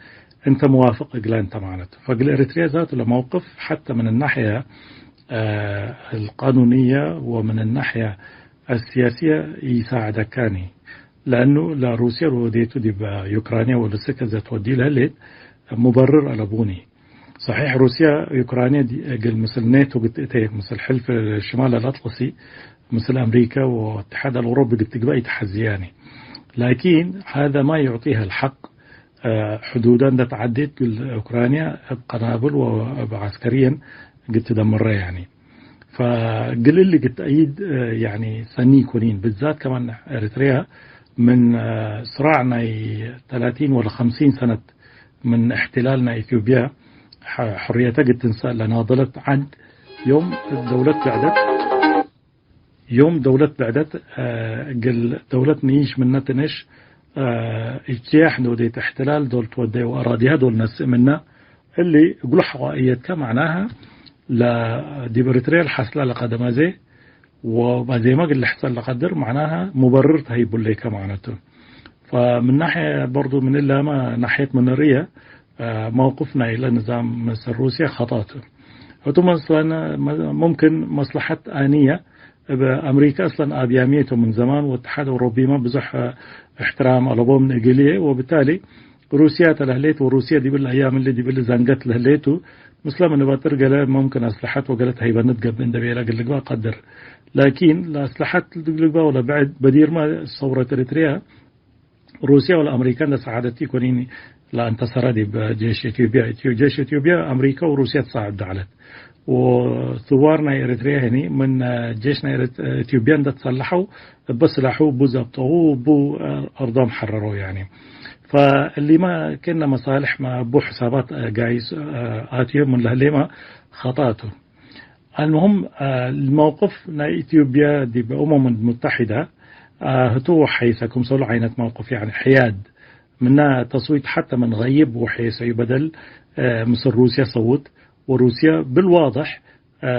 እንተ መዋፍቅ እግለ እንተ ማዕነቱ። ፈእግል ኤሪትርየ ዛቱ ለመውቅፍ ሐተ ምን الناحية፣ አ፣ القانونية ወምን الناحية السياسية ኢሳዕደካኒ። ለእኑ ለሩስየ ለወዴቱ ዲብ ዩክራንየ ወልስክ እዘ ትወድዩ ለህሌት ሙበርር አለቡኒ። ሰሒሕ ሩስየ ዩክራንየ ዲ-፣ እግል ምስል ኔቶ ግትእቴ፣ ምስል ሕልፍ ሽማል አልአጥለሲ፣ ምስል አምሪከ ወእትሓድ አልአውሮቢ እግል ትግበእ ኢተሐዝያኒ። ላኪን ሀዛ ማ ዩዕጢሃ አልሐቅ፣ አ፣ ሕዱዳ እንደ ተዓዴት እግል ዩክራንየ እብ ቀናብል ወእብ ዐስከርየን እግል ትደምረ ያኒ። ፈእግል እሊ እግል ተአይድ፣ አ፣ ያኒ ሰኒ ኢኮኒን። ብዛት ከማን ኤሪትርያ ምን፣ አ፣ ስራዕ ናይ ተላቲን ወለ ኸምሲን ሰነት ምን እሕትላል ናይ ኢትዮጵያ ሐ-፣ ሕርየተ እግል ትንሰእ ለናደለት ዐድ፣ ዮም ደውለት ብዕደት፣ ዮም ደውለት ብዕደት፣ አ፣ እግል ደውለት ንኢሽ ምነ ትንሽ፣ አ፣ እጅትያሕ ንወዴት እሕትላል ዶል ትወደይ ወአራዲሃ ዶል ነስእ ምነ። እሊ እግሉ ሐዋእየትከ መዕናሀ ለዲብ ኤሪትርያ ለሐስላ ለቀደመ አዜ ወአዜመ እግል ልሕሰል ለቀድር መዕናሀ ሙበርር ተሀይቡ ለይከ ማዕነቱ። ፈምን ናሕየ በርዱ ምን እላመ ናሕየት ምን ርእየ፣ አ፣ መውቅፍ ናይለ ንዛም ምስል ሩስየ ኸጠእ ቱ። ህቱ መስለን መ-፣ ሙምክን መስለሐት አንየ እብ አምሪከ አስለን አብያምየ ቱ ምን ዘማን ወእትሓድ አውሮቢመ ብዙሕ እሕትራም አለቦም እግልዬ ወብታሊ ሩስያ ተ ለህሌት ወሩስየ ዲብ እሊ አያም እሊ ዲብ እሊ ዘንገት ለህሌቱ ምስለ ምን በጥር ገለ ሙምክን አስለሐት ወገለ ተሀይበኒ ትገብእ እንደ ቤለ እግል ልግበእ ቀድር። ላኪን ለአስለሐት እግል ልግበእ ወለብዕድ በዲርመ ሰውረት ኤሪትርያ ሩስያ ወለአምሪካ እንደ ሰዓደት ኢኮኒኒ ለአንተሰረ ዲብ ጄሽ ኢትዮጵያ። ኢትዮ-፣ ጄሽ ኢትዮጵያ አምሪካ ወሩስያ ትሳዕድ ዐለት። ወስዋር ናይ ኤሪትርያ ህኒ ምን ጄሽ ናይ ኤሪት-፣ ኢትዮጵያ እንደ ተሰለሐው እበ ስላሑ እቡ ዘብጠው እቡ አርዶም ሐረረው ያኒ። ፈእሊመ ክእነ መሳልሕ እቡ ሕሳባት ጋይስ አትዮም ምን ለህሌመ ኸጣቱ። አልሙሁም፣ አ፣ መውቅፍ ናይ ኢትዮጵያ ዲብ አመም ሙተሒደ፣ አ፣ ህቱ ወሐይሰ ክምሰሉ ዓይነት መውቅፍ፣ ያኒ ሕያድ፣ ምነ ተስዊት ሐተ ምን ገይብ ወሐይሰዩ በደል፣ አ፣ ምስል ሩስያ ሰውት፣ ወሩስያ ብልዋድሕ፣ አ፣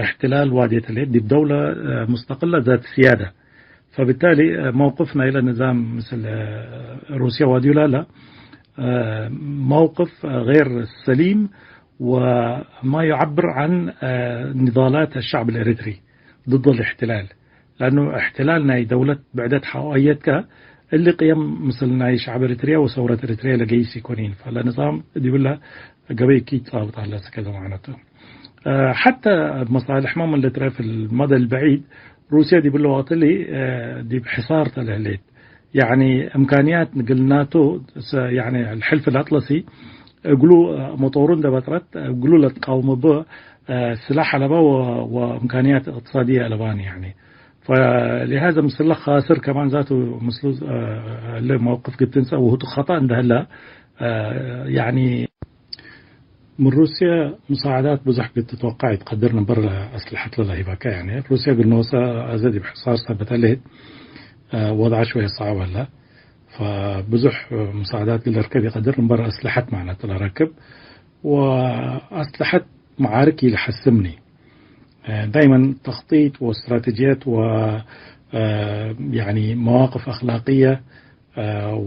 እሕትላል ዋዴት ህሌት ዲብ ደውለ፣ አ፣ ሙስተቅለ ዛት ስያደ። ፈብታሊ፣ አ፣ መውቅፍ ናይለ ንዛም ምስል፣ አ፣ ሩስያ ዋድዩ ላለ፣ አ፣ መውቅፍ ገይር ሰሊም ወማ ዩዐብር ዐን፣ አ፣ ኒዳላት አሸዕብ አልኤሪትሪ ضد الاحتلال። ለአኑ እሕትላል ናይ ደውለት ብዕደት ሐቆየትከ፣ እሊ ቅየም ምስል ናይ ሸዕብ ኤሪትርያ ወሰውረት ኤሪትርያ ለገይስ ኢኮኒን። ፈለንዛም ዲብለ ገበይ እኪድ ጻብጥ ሀለ እስከ ዘማነቱ። አ፣ ሐተ መሳልሕመ ምን ልትረፍ المدى البعيد ሩስየ ዲብለ ወቅት እሊ፣ አ፣ ዲብ ሕሳር ተ ለህሌት። ያኒ እምካንያት እግል ናቶ ሰ-፣ ያኒ الحلف الأطلسي እግሉ መጦሩ እንደ በጥረት እግሉ ለትቃውም እቡ፣ አ፣ ስላሕ አለባ ወ-፣ ወእምካንያት እቅትሳድየ አለባኒ ያኒ። فلهذا ምስለ ካስር ከማን ዛቱ ምስሉ፣ አ፣ ለመውቅፍ ግትንጸ ወህቱ ኸጠእ እንደ ህለ፣ አ፣ ያኒ ምን ሩስየ ሙሳዕዳት ብዙሕ እግል ትትወቀዕ ኢትቀድር፣ ነበር አስለሐት ለለሂበከ። ያኒ ሩስየ እግል ኖሰ አዘ ዲብ ሕሳር ሰበት ሌት፣ አ፣ ወድዐ ሽወየ ሰዐብ ሀለ። ፈብዙሕ ሙሳዕዳት እግል ለርከብ ኢቀድር፣ ነበር አስለሐት ማዕነት ለረክብ። ወአስለሐት መዓርክ ኢለሐስምኒ። አ፣ ዳይመን ተኽጢጥ ወእስትራተጅየት ወ፣ አ፣ ያኒ መዋቅፍ አክላቅየ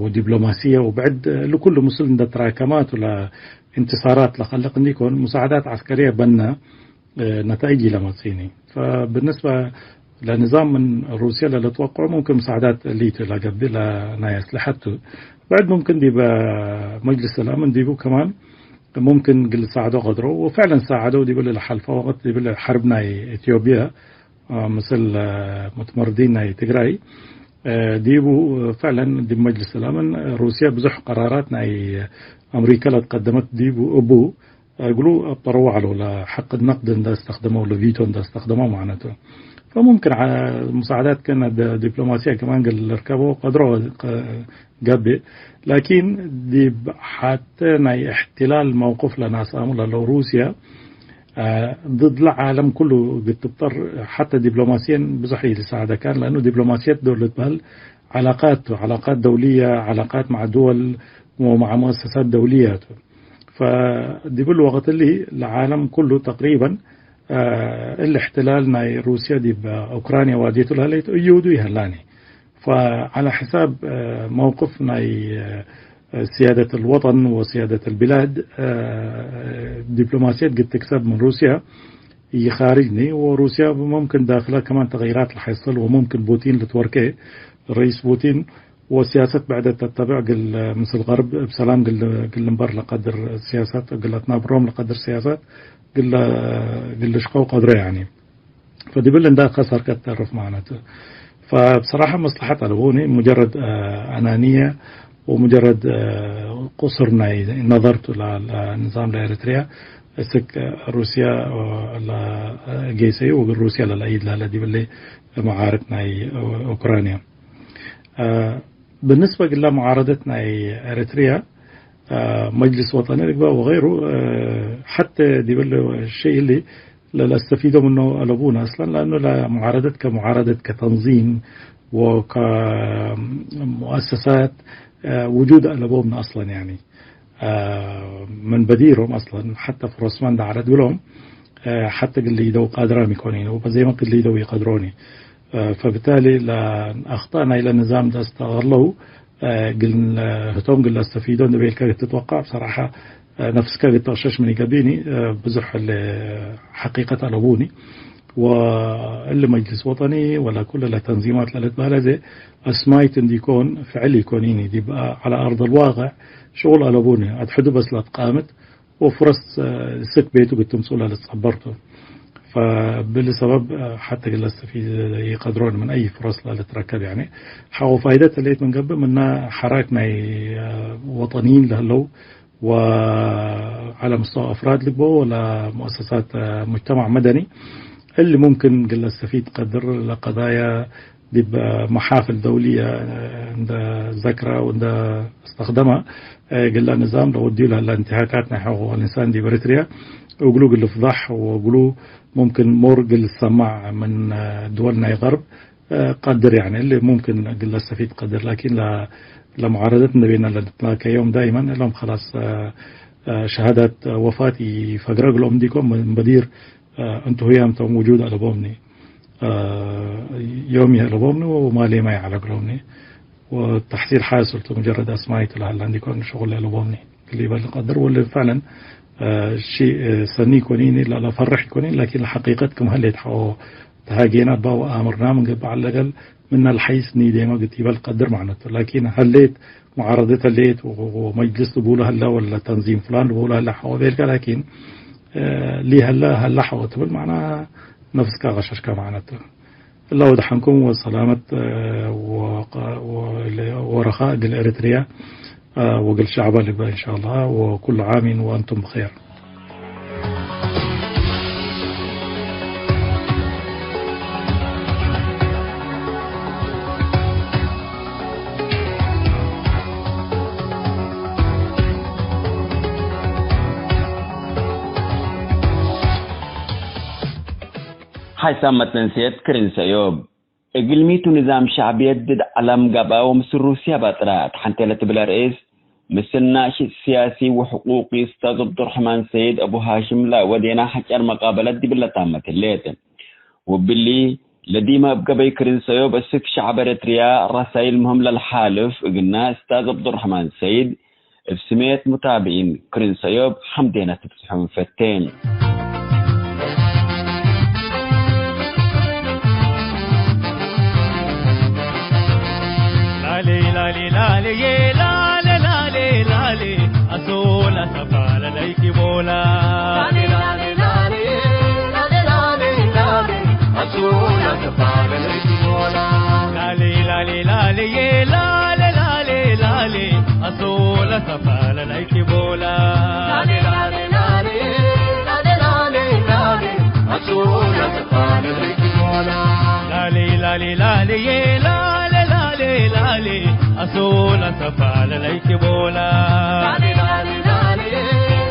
ወዲፕሎማሲየ ወብዕድ ለኩሉ ምስል እንደ ተራከማቱ ለእንትሳራት ለከልቅ እንዲኮን ሙሳዕዳት ዐስከርየ በነ ነታይጅ ኢለመጽእኒ። ፈብንስበ ለንዛም ምን ሩስየ ለልትወቅዑ ሙምክን ሙሳዕዳት እሊቱ ለገብእ ለናይ አስለሐቱ። ብዕድ ሙምክን ዲበ መጅልስ አልአምን ዲቡ ከማን ሙምክን እግል ልሳዕዶ ቀድሮ፣ ወፍዕለን ሳዕደው ዲብለ ለሐልፈ ወቅት ዲብለ ሐርብ ናይ ኢትዮጵየ፣ ምስል ሙትመርዲን ናይ ትግራይ ዲቡ፣ ፍዕለን ዲብ መጅልስ አልአምን ሩስየ ብዙሕ ቀራራት ናይ አምሪከ ለትቀደመት ዲቡ እቡ እግሉ አብጠረው ዐለው፣ ለሐቅ ነቅድ እንደ አስተክደመው፣ ለቪቶ እንደ አስተክደመው ማዕነቱ። ፈሙምክን ዐ-፣ ሙሳዕዳት ከነ ደ-፣ ዲፕሎማሲያ ከማን እግል ልርከቦ ቀድሮ ገብእ። ላኪን ዲብ ሐተ ናይ እሕትላል መውቅፍ ለናስአሙ ለለው ሩስያ፣ አ፣ ድድ ለዓለም ኩሉ እግል ትብጠር ሐተ ዲፕሎማሲየን ብዙሕ ኢልሳዕደ ካን፣ ለአኑ ዲፕሎማሲየት ዶል ልትበህል ዐላቃት ቱ፣ ዐላቃት ደውልየ፣ ዐላቃት መዕ ድወል ወመዕ ሙአሰሳት ደውልየ ቱ። ፈዲብ እሊ ወቅት እሊ ለዓለም ኩሉ ተቅሪበን፣ አ፣ እሊ እሕትላል ናይ ሩስየ ዲብ ኡክራንየ ዋዴቱ ለህሌት እዩዱ ይሀላኒ። ፈዐለ ሕሳብ፣ አ፣ መውቅፍ ናይ፣ አ፣ ስያደት አልወጠን ወስያደት አልብላድ፣ አ፣ ዲፕሎማሲየት እግል ትክሰብ ምን ሩስየ ኢኻርጅኒ፣ ወሩስያ ሙምክን ዳክለ ከማን ተግይራት ለሐስል፣ ወሙምክን ፑቲን ልትወርኬ፣ ረኢስ ፑቲን ወሲያሰት ብዕደት ተተብዕ እግል ምስል ገርብ እብ ሰላም እግል፣ እግል ልንበር ለቀድር ሲያሳት፣ እግል አትናብሮም ለቀድር ሲያሳት እግል፣ እግል ልሽቀው ቀድሮ ያኒ። ፈዲብል እንዳ ከሰር ከተርፍ ማዕነቱ። ፈብሰራሐ መስለሐት አለቡኒ፣ ሙጀረድ፣ አ፣ አናንየ ወሙጀረድ፣ አ፣ ቁሱር ናይ ነዘርቱ ለ-፣ ለንዛም ለኤረትርያ፣ እስክ ሩስያ ለጌሰዩ ወእግል ሩስያ ለለአይድ ለህለ ዲብለ መዓርድ ናይ ኡክራንያ። አ፣ ብንስበ ግላ ሙዓረደት ናይ ኤረትርያ፣ አ፣ መጅልስ ወጠኒ ልግበእ ወገይሩ፣ አ፣ ሐተ ዲብለ ሸይ እሊ ለለአስተፊዶ ምኑ አለቡነ አስለን፣ ለአኑ ለሙዓረደት ከሙዓረደት ከተንዚም ወከሙአሰሳት፣ አ፣ ውጁድ አለቦምነ አስለን፣ ያኒ፣ አ፣ ምን በዲሮም አስለን ሐተ ፍረስመ እንደ ዐለት ብሎም፣ አ፣ ሐተ እግል ሊደው ቃድራም ኢኮኒን ወበዜመ እግል ሊደው ኢቀድሮኒ። አ፣ ፈብታሊ ለአኽጣእ ናይለ ንዛም እንደ አስተገለው፣ አ፣ እግል ህቶም እግል አስተፊዶ እንደ ቤልከ እግል ትትወቀዕ፣ ብሰራሐ፣ አ፣ ነፍስከ እግል ተቅሸሽ ምን ኢገብእኒ፣ አ፣ ብዙሕ እለ ሐቂቀት አለቡኒ። ወእሊ መጅልስ ወጠኒ ወላ ኩለ ለተንዚማት ለልትበህለ ዘ አስማይት እንዲኮን ፍዕል ኢኮኒኒ፣ ዲብ ዐለ አርድ አልዋቅዕ ሽቁል አለቡኒ። አድሕዱ በስ ለትቃምት ወፍረስ፣ አ፣ ስክ ቤቱ እግል ትምጽኡ ለልትጸበር ቱ። ፈብሊ ሰበብ፣ አ፣ ሐተ እግል ለስተፊድ ኢቀድሮን ምን አይ ፍረስ ለልትረከብ፣ ያኒ፣ ሐቆ ፋይደት ህሌት ምን ገብእ ምና ሐራክ ናይ፣ አ፣ ወጠንይን ለህለው ወዐለ ምስተወ አፍራድ ልግበኦ ወለ ሙአሰሳት፣ አ፣ ሙጅተማዕ መደኒ እሊ ሙምክን እግል ለስተፊድ ቀድር ለቀዳያ ዲብ መሓፍል ደውልየ እንደ ዘክረ ወእንደ እስተክደመ፣ እግለ ንዛም ለወድዩ ለህለ እንትሃካት ናይ ሕቁቅ ልእንሳን ዲብ ኤረትርየ እግሉ እግል ልፍዳሕ ወእግሉ ሙምክን ሞር እግል ልሰማዕ ምን ድወል ናይ ገርብ ቀድር፣ ያኒ እሊ ሙምክን እግል ለስተፊድ ቀድር። ላኪን ለ-፣ ለሙዓረደት እንዴ ቤነ ለንትላከዮም ዳይመን እሎም ከላስ ሸሃዳት ወፋት ኢፈግረ እግሎም እንዲኮም ምን በዲር አ፣ እንቱ ህያም ቶም ውጁድ አለቦምኒ። አ፣ ዮም ይአለቦምኒ ወማሌ ማይ ዐለ እግሎምኒ። ወተሕሲል ሓስል ቱ፣ ሙጀረድ አስማይ ቱ ለሀለ እንዲኮን ሸቁል አለቦምኒ። እሊ በል ቀድር ወለ ፈዕለን፣ አ፣ ሺ፣ አ፣ ሰኒ ኢኮኒኒ፣ ለ-፣ ለፈርሕ ኢኮኒኒ፣ ላኪን ለሐቂቀት ክም ሀሌት ሐቆ ተሃጌና እባ ወአምርና ምን ገብእ ዐለ እገል ምነ ለሐይስ ኒዴመ ግት ኢበል ቀድር ማዕነቱ። ላኪን ሀሌት ሙዓረደት ሀሌት ወ-፣ ወመጅልስ ልቡሉ ሀለ ወለ ተንዚም ፍላን ልቡሉ ሀለ ሐቆ ቤልከ፣ ላኪን፣ እ፣ ሊሀለ ሀለ ሐቆ ትብል ማዕና ነፍስከ አቀሸሽከ ማዕነቱ። እለ ወደሐንኩም ወሰላመት፣ እ፣ ወቀ-፣ ወለ-፣ ወረኻ እግል ኤረትርያ፣ እ፣ ወእግል ሸዕባ ልግበእ እንሻአላህ። ወኩሉ ዓሚን ወአንቱም ብኼር። ሓይሳም መትንስየት ክርን ሰእዮብ። እግልሚቱ ንዛም ሸዕብየት ድድ ዐለም ገብአ ወምስል ሩስያ ባጥረ ተሐንቴ ለትብል ርኢስ፣ ምስል ናሽጥ ስያሲ ወሕቁቂ ኡስታዝ ዐብዱርሕማን ሰይድ አቡ ሃሽም ለወዴና ሐጨር መቃበለት ዲብለ ታመት ህሌት። ወብሊ፣ ለዲመ እብ ገበይ ክርን ሰዮብ እስክ ሸዕብ ኤረትርያ ረሳይል ምህም ለልሓልፍ እግልና እስታዝ ዐብዱረሕማን ሰይድ እብ ስሜት ሙታብዒን ክርን ሰዮብ ሐምዴነ ትብጽሖ እንፈቴ። ላሌ ላሌ ላሌ ዬ ላሌ ላሌ ላሌ አሶላ ሰፋ ለለይኪ ቦላ። ላሌ ላሌ ላሌ ላሌ ላሌ ላሌ አሶላ ሰፋ ለለይኪ ቦላ። ላሌ ላሌ ላሌ ዬ ላሌ ላሌ ላሌ አሶላ ሰፋ ለለይኪ ቦላ። ላሌ ላሌ ላሌ ላሌ ላሌ ላሌ አሶላ ሰፋ ለለይኪ ቦላ። ላሌ ላሌ ላሌ ዬ ላሌ ላሌ ላሌ አሶላ ሰፋ ለለይኪ ቦላ። ላሌ ላሌ ላሌ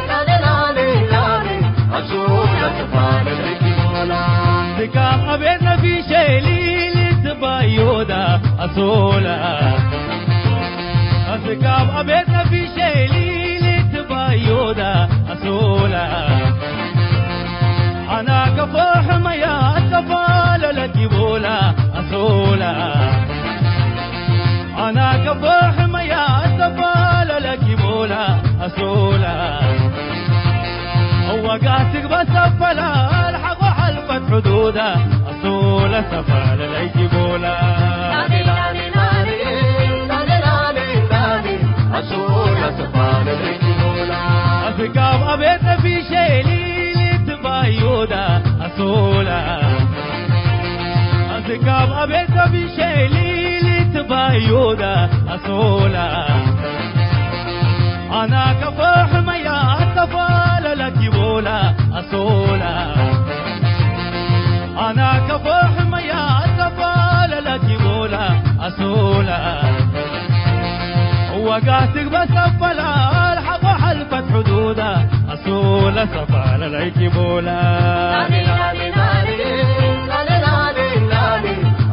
ላሌ ላሌ ላሌ አሶላ ሰፋ ለለይኪ ቦላ። ስጋብ አቤት ነፊ ሸይሊ ልትባዮዳ አሶላ። አስጋብ አቤት ነፊ ሸይሊ ልትባዮዳ አሶላ። አና ከፎ ሕመያ አትከፋ ለለኪ ቦላ አሶላ። አና ከፎ ሕመያ አትከፋ ለለኪ ቦላ አሶላ። ወጋትክ በሰፈላ አልሐቆ ሐልፈት ሕዱዳ አሶላ ሰፋ ለለይኪ ቦላ። አሶላ ሰፋ ለለይኪ ቦላ። አስጋብ አቤት ነፊ ሸይሊ ልትባዮዳ አሶላ። አስጋብ አቤት ነፊ ሸይሊ ልትባዮዳ አሶላ። አና ከፎ ሕመያ አትከፋ ለለኪ ቦላ አሶላ። አና ከፎ ሕመያ አትከፋ ለለኪ ቦላ አሶላ። ወጋትክ በሰፈላ አልሐቆ ሐልፈት ሕዱዳ አሶላ ሰፋ ለለይኪ ቦላ። ላሌ ላሌ ላሌ ላሌ ላሌ ላሌ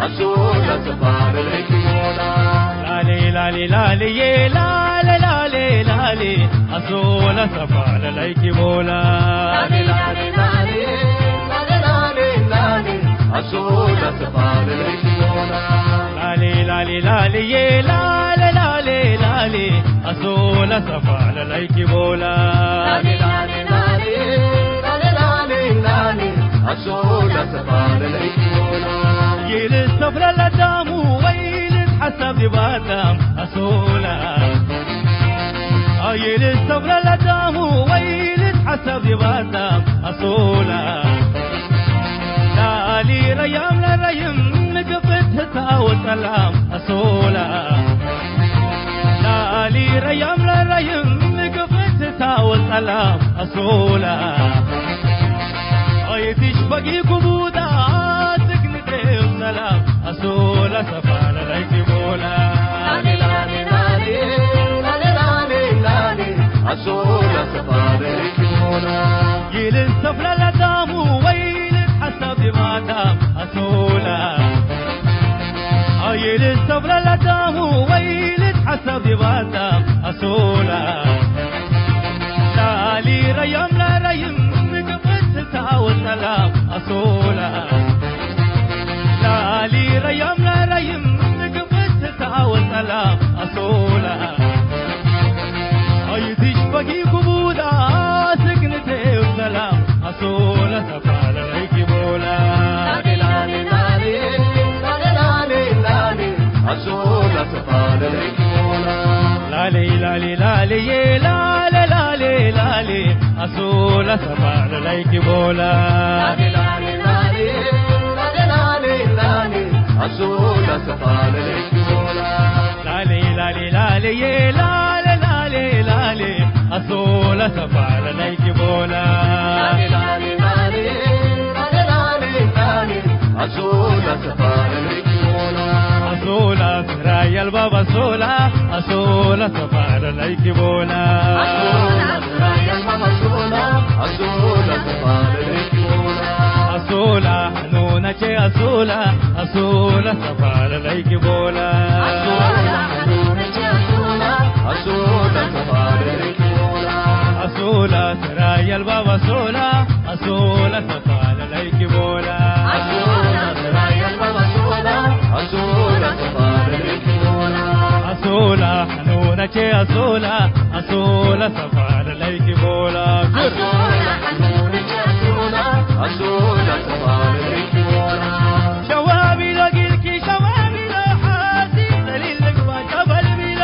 አሶላ ሰፋ ለለይኪ ቦላ። ላሌ ላሌ ላሌ ዬ ላሌ ላሌ ላሌ አሶላ ሰፋ ለለይኪ ቦላ። ላሌ ላሌ ላሌ ላሌ ላሌ ላሌ አሶላ ሰፋ ለለይኪ ቦላ። ላሌ ላሌ ላሌ ዬ ላሌ ላሌ ላሌ አሶላ ሰፋ ለለይኪ ቦላ። ላሌ ላሌ ላሌ ላሌ ላሌ ላሌ አሶላ ሰፋ ለለይኪ ቦላ። ይልሰፍ ለለዳሙ ወይ ልትሐሰብ ዲብ አዳም አሶላ። ይልሰፍ ለለዳሙ ወይ ልትሐሰብ ዲብ አዳም አሶላ። ላሊ ረያም ለረይም ምግፍት ህታ ወጸላም አሶላ። ላሊ ረያም ለረይም ምግፍት ህታ ወጸላም አሶላ። አይትሽ በጊ ጉቡዳ ትግንቴው ሰላም አሶላ ሰፋ ለለይኪ ቦላ። ላሊ ላሊ ላሊ ላሊ ላሊ ላሊ አሶላ ሰፋ ለለይኪ ቦላ። ይልሰፍ ለለዳሙ ወይ ልትሐሰብ ዲብ አዳም አሶላ። ይልሰፍ ለለዳሙ ወይ ልትሐሰብ ዲብ አዳም አሶላ። ላሊ ረያም ለረይም ምግፍት ህታ ወጸላም አሶላ። ላሊ ረያም ለረይም ምግፍት ህታ ወጸላም አሶላ። አይትሽ በጊ ጉቡዳ ስግንቴው ሰላም አሶላ ሰፋ ለለይኪ ቦላ። ላሌ ላሌ ላሌ ላሌ ላሌ ላሌ አሶላ ሰፋ ለለይኪ ቦላ። ላሌ ላሌ ላሌ ዬ ላሌ ላሌ ላሌ አሶላ ሰፋ ለለይኪ ቦላ። ላሌ ላሌ ላሌ ላሌ ላሌ ላሌ አሶላ ሰፋ ለለይኪ ቦላ። ላሌ ላሌ ላሌ ዬ ላሌ ላሌ ላሌ አሶላ ሰፋ ለለይኪ ቦላ። ላሌ ላሌ ላሌ ላሌ ላሌ ላሌ አሶላ ሰፋ ለለይኪ ቦላ። አሶላ ስራይ አልባብ አሶላ አሶላ ሰፋ ለለይኪ ቦላ። አሶላ ስራይ አልባብ አሶላ አሶላ ሰፋ ለለይኪ ቦላ። አሶላ ሐኑነቼ አሶላ አሶላ ሰፋ ለለይኪ ቦላ። አሶላ ሐኑነቼ አሶላ አሶላ ሰፋ ለለይኪ ቦላ። አሶላ ስራይ አልባብ አሶላ አሶላ ሰፋ ለለይኪ ቦላ። አሶላ ስራይ አሶላ፣ አሶላ ሰፋር ለይኪ ቦላ። አሶላ፣ አሶላ፣ አሶላ ሰፋር ለይኪ ቦላ። ሸዋቢሎ ጊልኪ ሸዋቢሎ ሓሲ ዘሊል ልግባ ሸበል ቢሎ።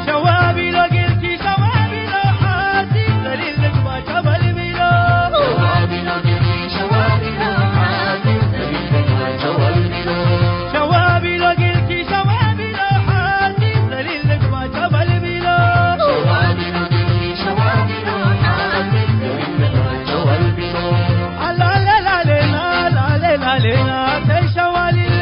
ሸዋቢሎ ጊልኪ ሸዋቢሎ ሓሲ ዘሊል ልግባ ሸበል ቢሎ። ሸዋቢሎ ጊልኪ ሸዋቢሎ ሓሲ ዘሊል ልግባ ሸበል ቢሎ። ሸዋቢሎ ጊልኪ ሸዋቢሎ ሓሲ ዘሊል ልግባ ሸበል ቢሎ። አላሌ ላሌና ላሌ ላሌና ተይ ሸዋሊሌ።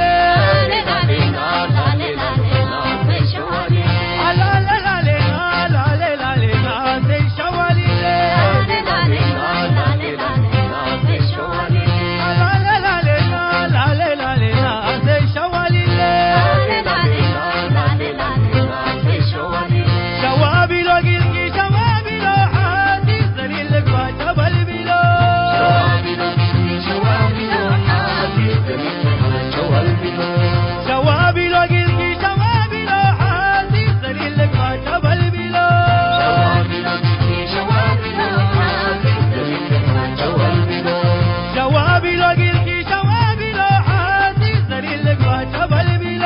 ሸዋቢሎ ጊልኪ ሸዋቢሎ ሓሲስ ዘሊል ልግባ ሸበል ቢሎ። ሸዋቢሎ ጊልኪ ሸዋቢሎ ሓሲስ ዘሊል ልግባ ሸበል ቢሎ።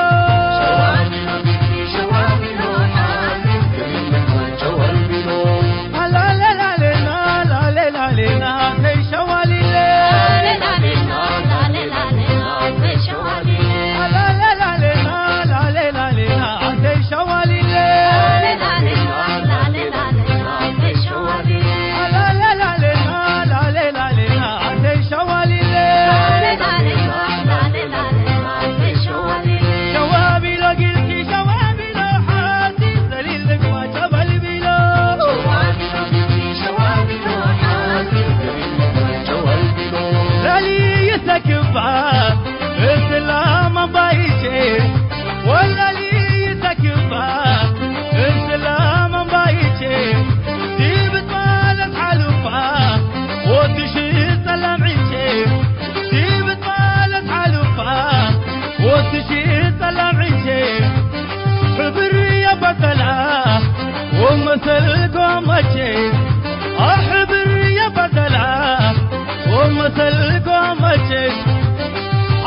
ለሊ ይሰክባ እስላም አምባይቼ ወለሊ ይሰክባ እስላም አምባይቼ ዲብት ማለት ሓሉፋ ወትሽ ጸላም ዒቼ ዲብት ማለት ሓሉፋ ወትሽ ጸላም ዒቼ ሕብር የበደላ ወመሰል ጎመቼ አሕብር የበደላ ወመሰል ጎመቼ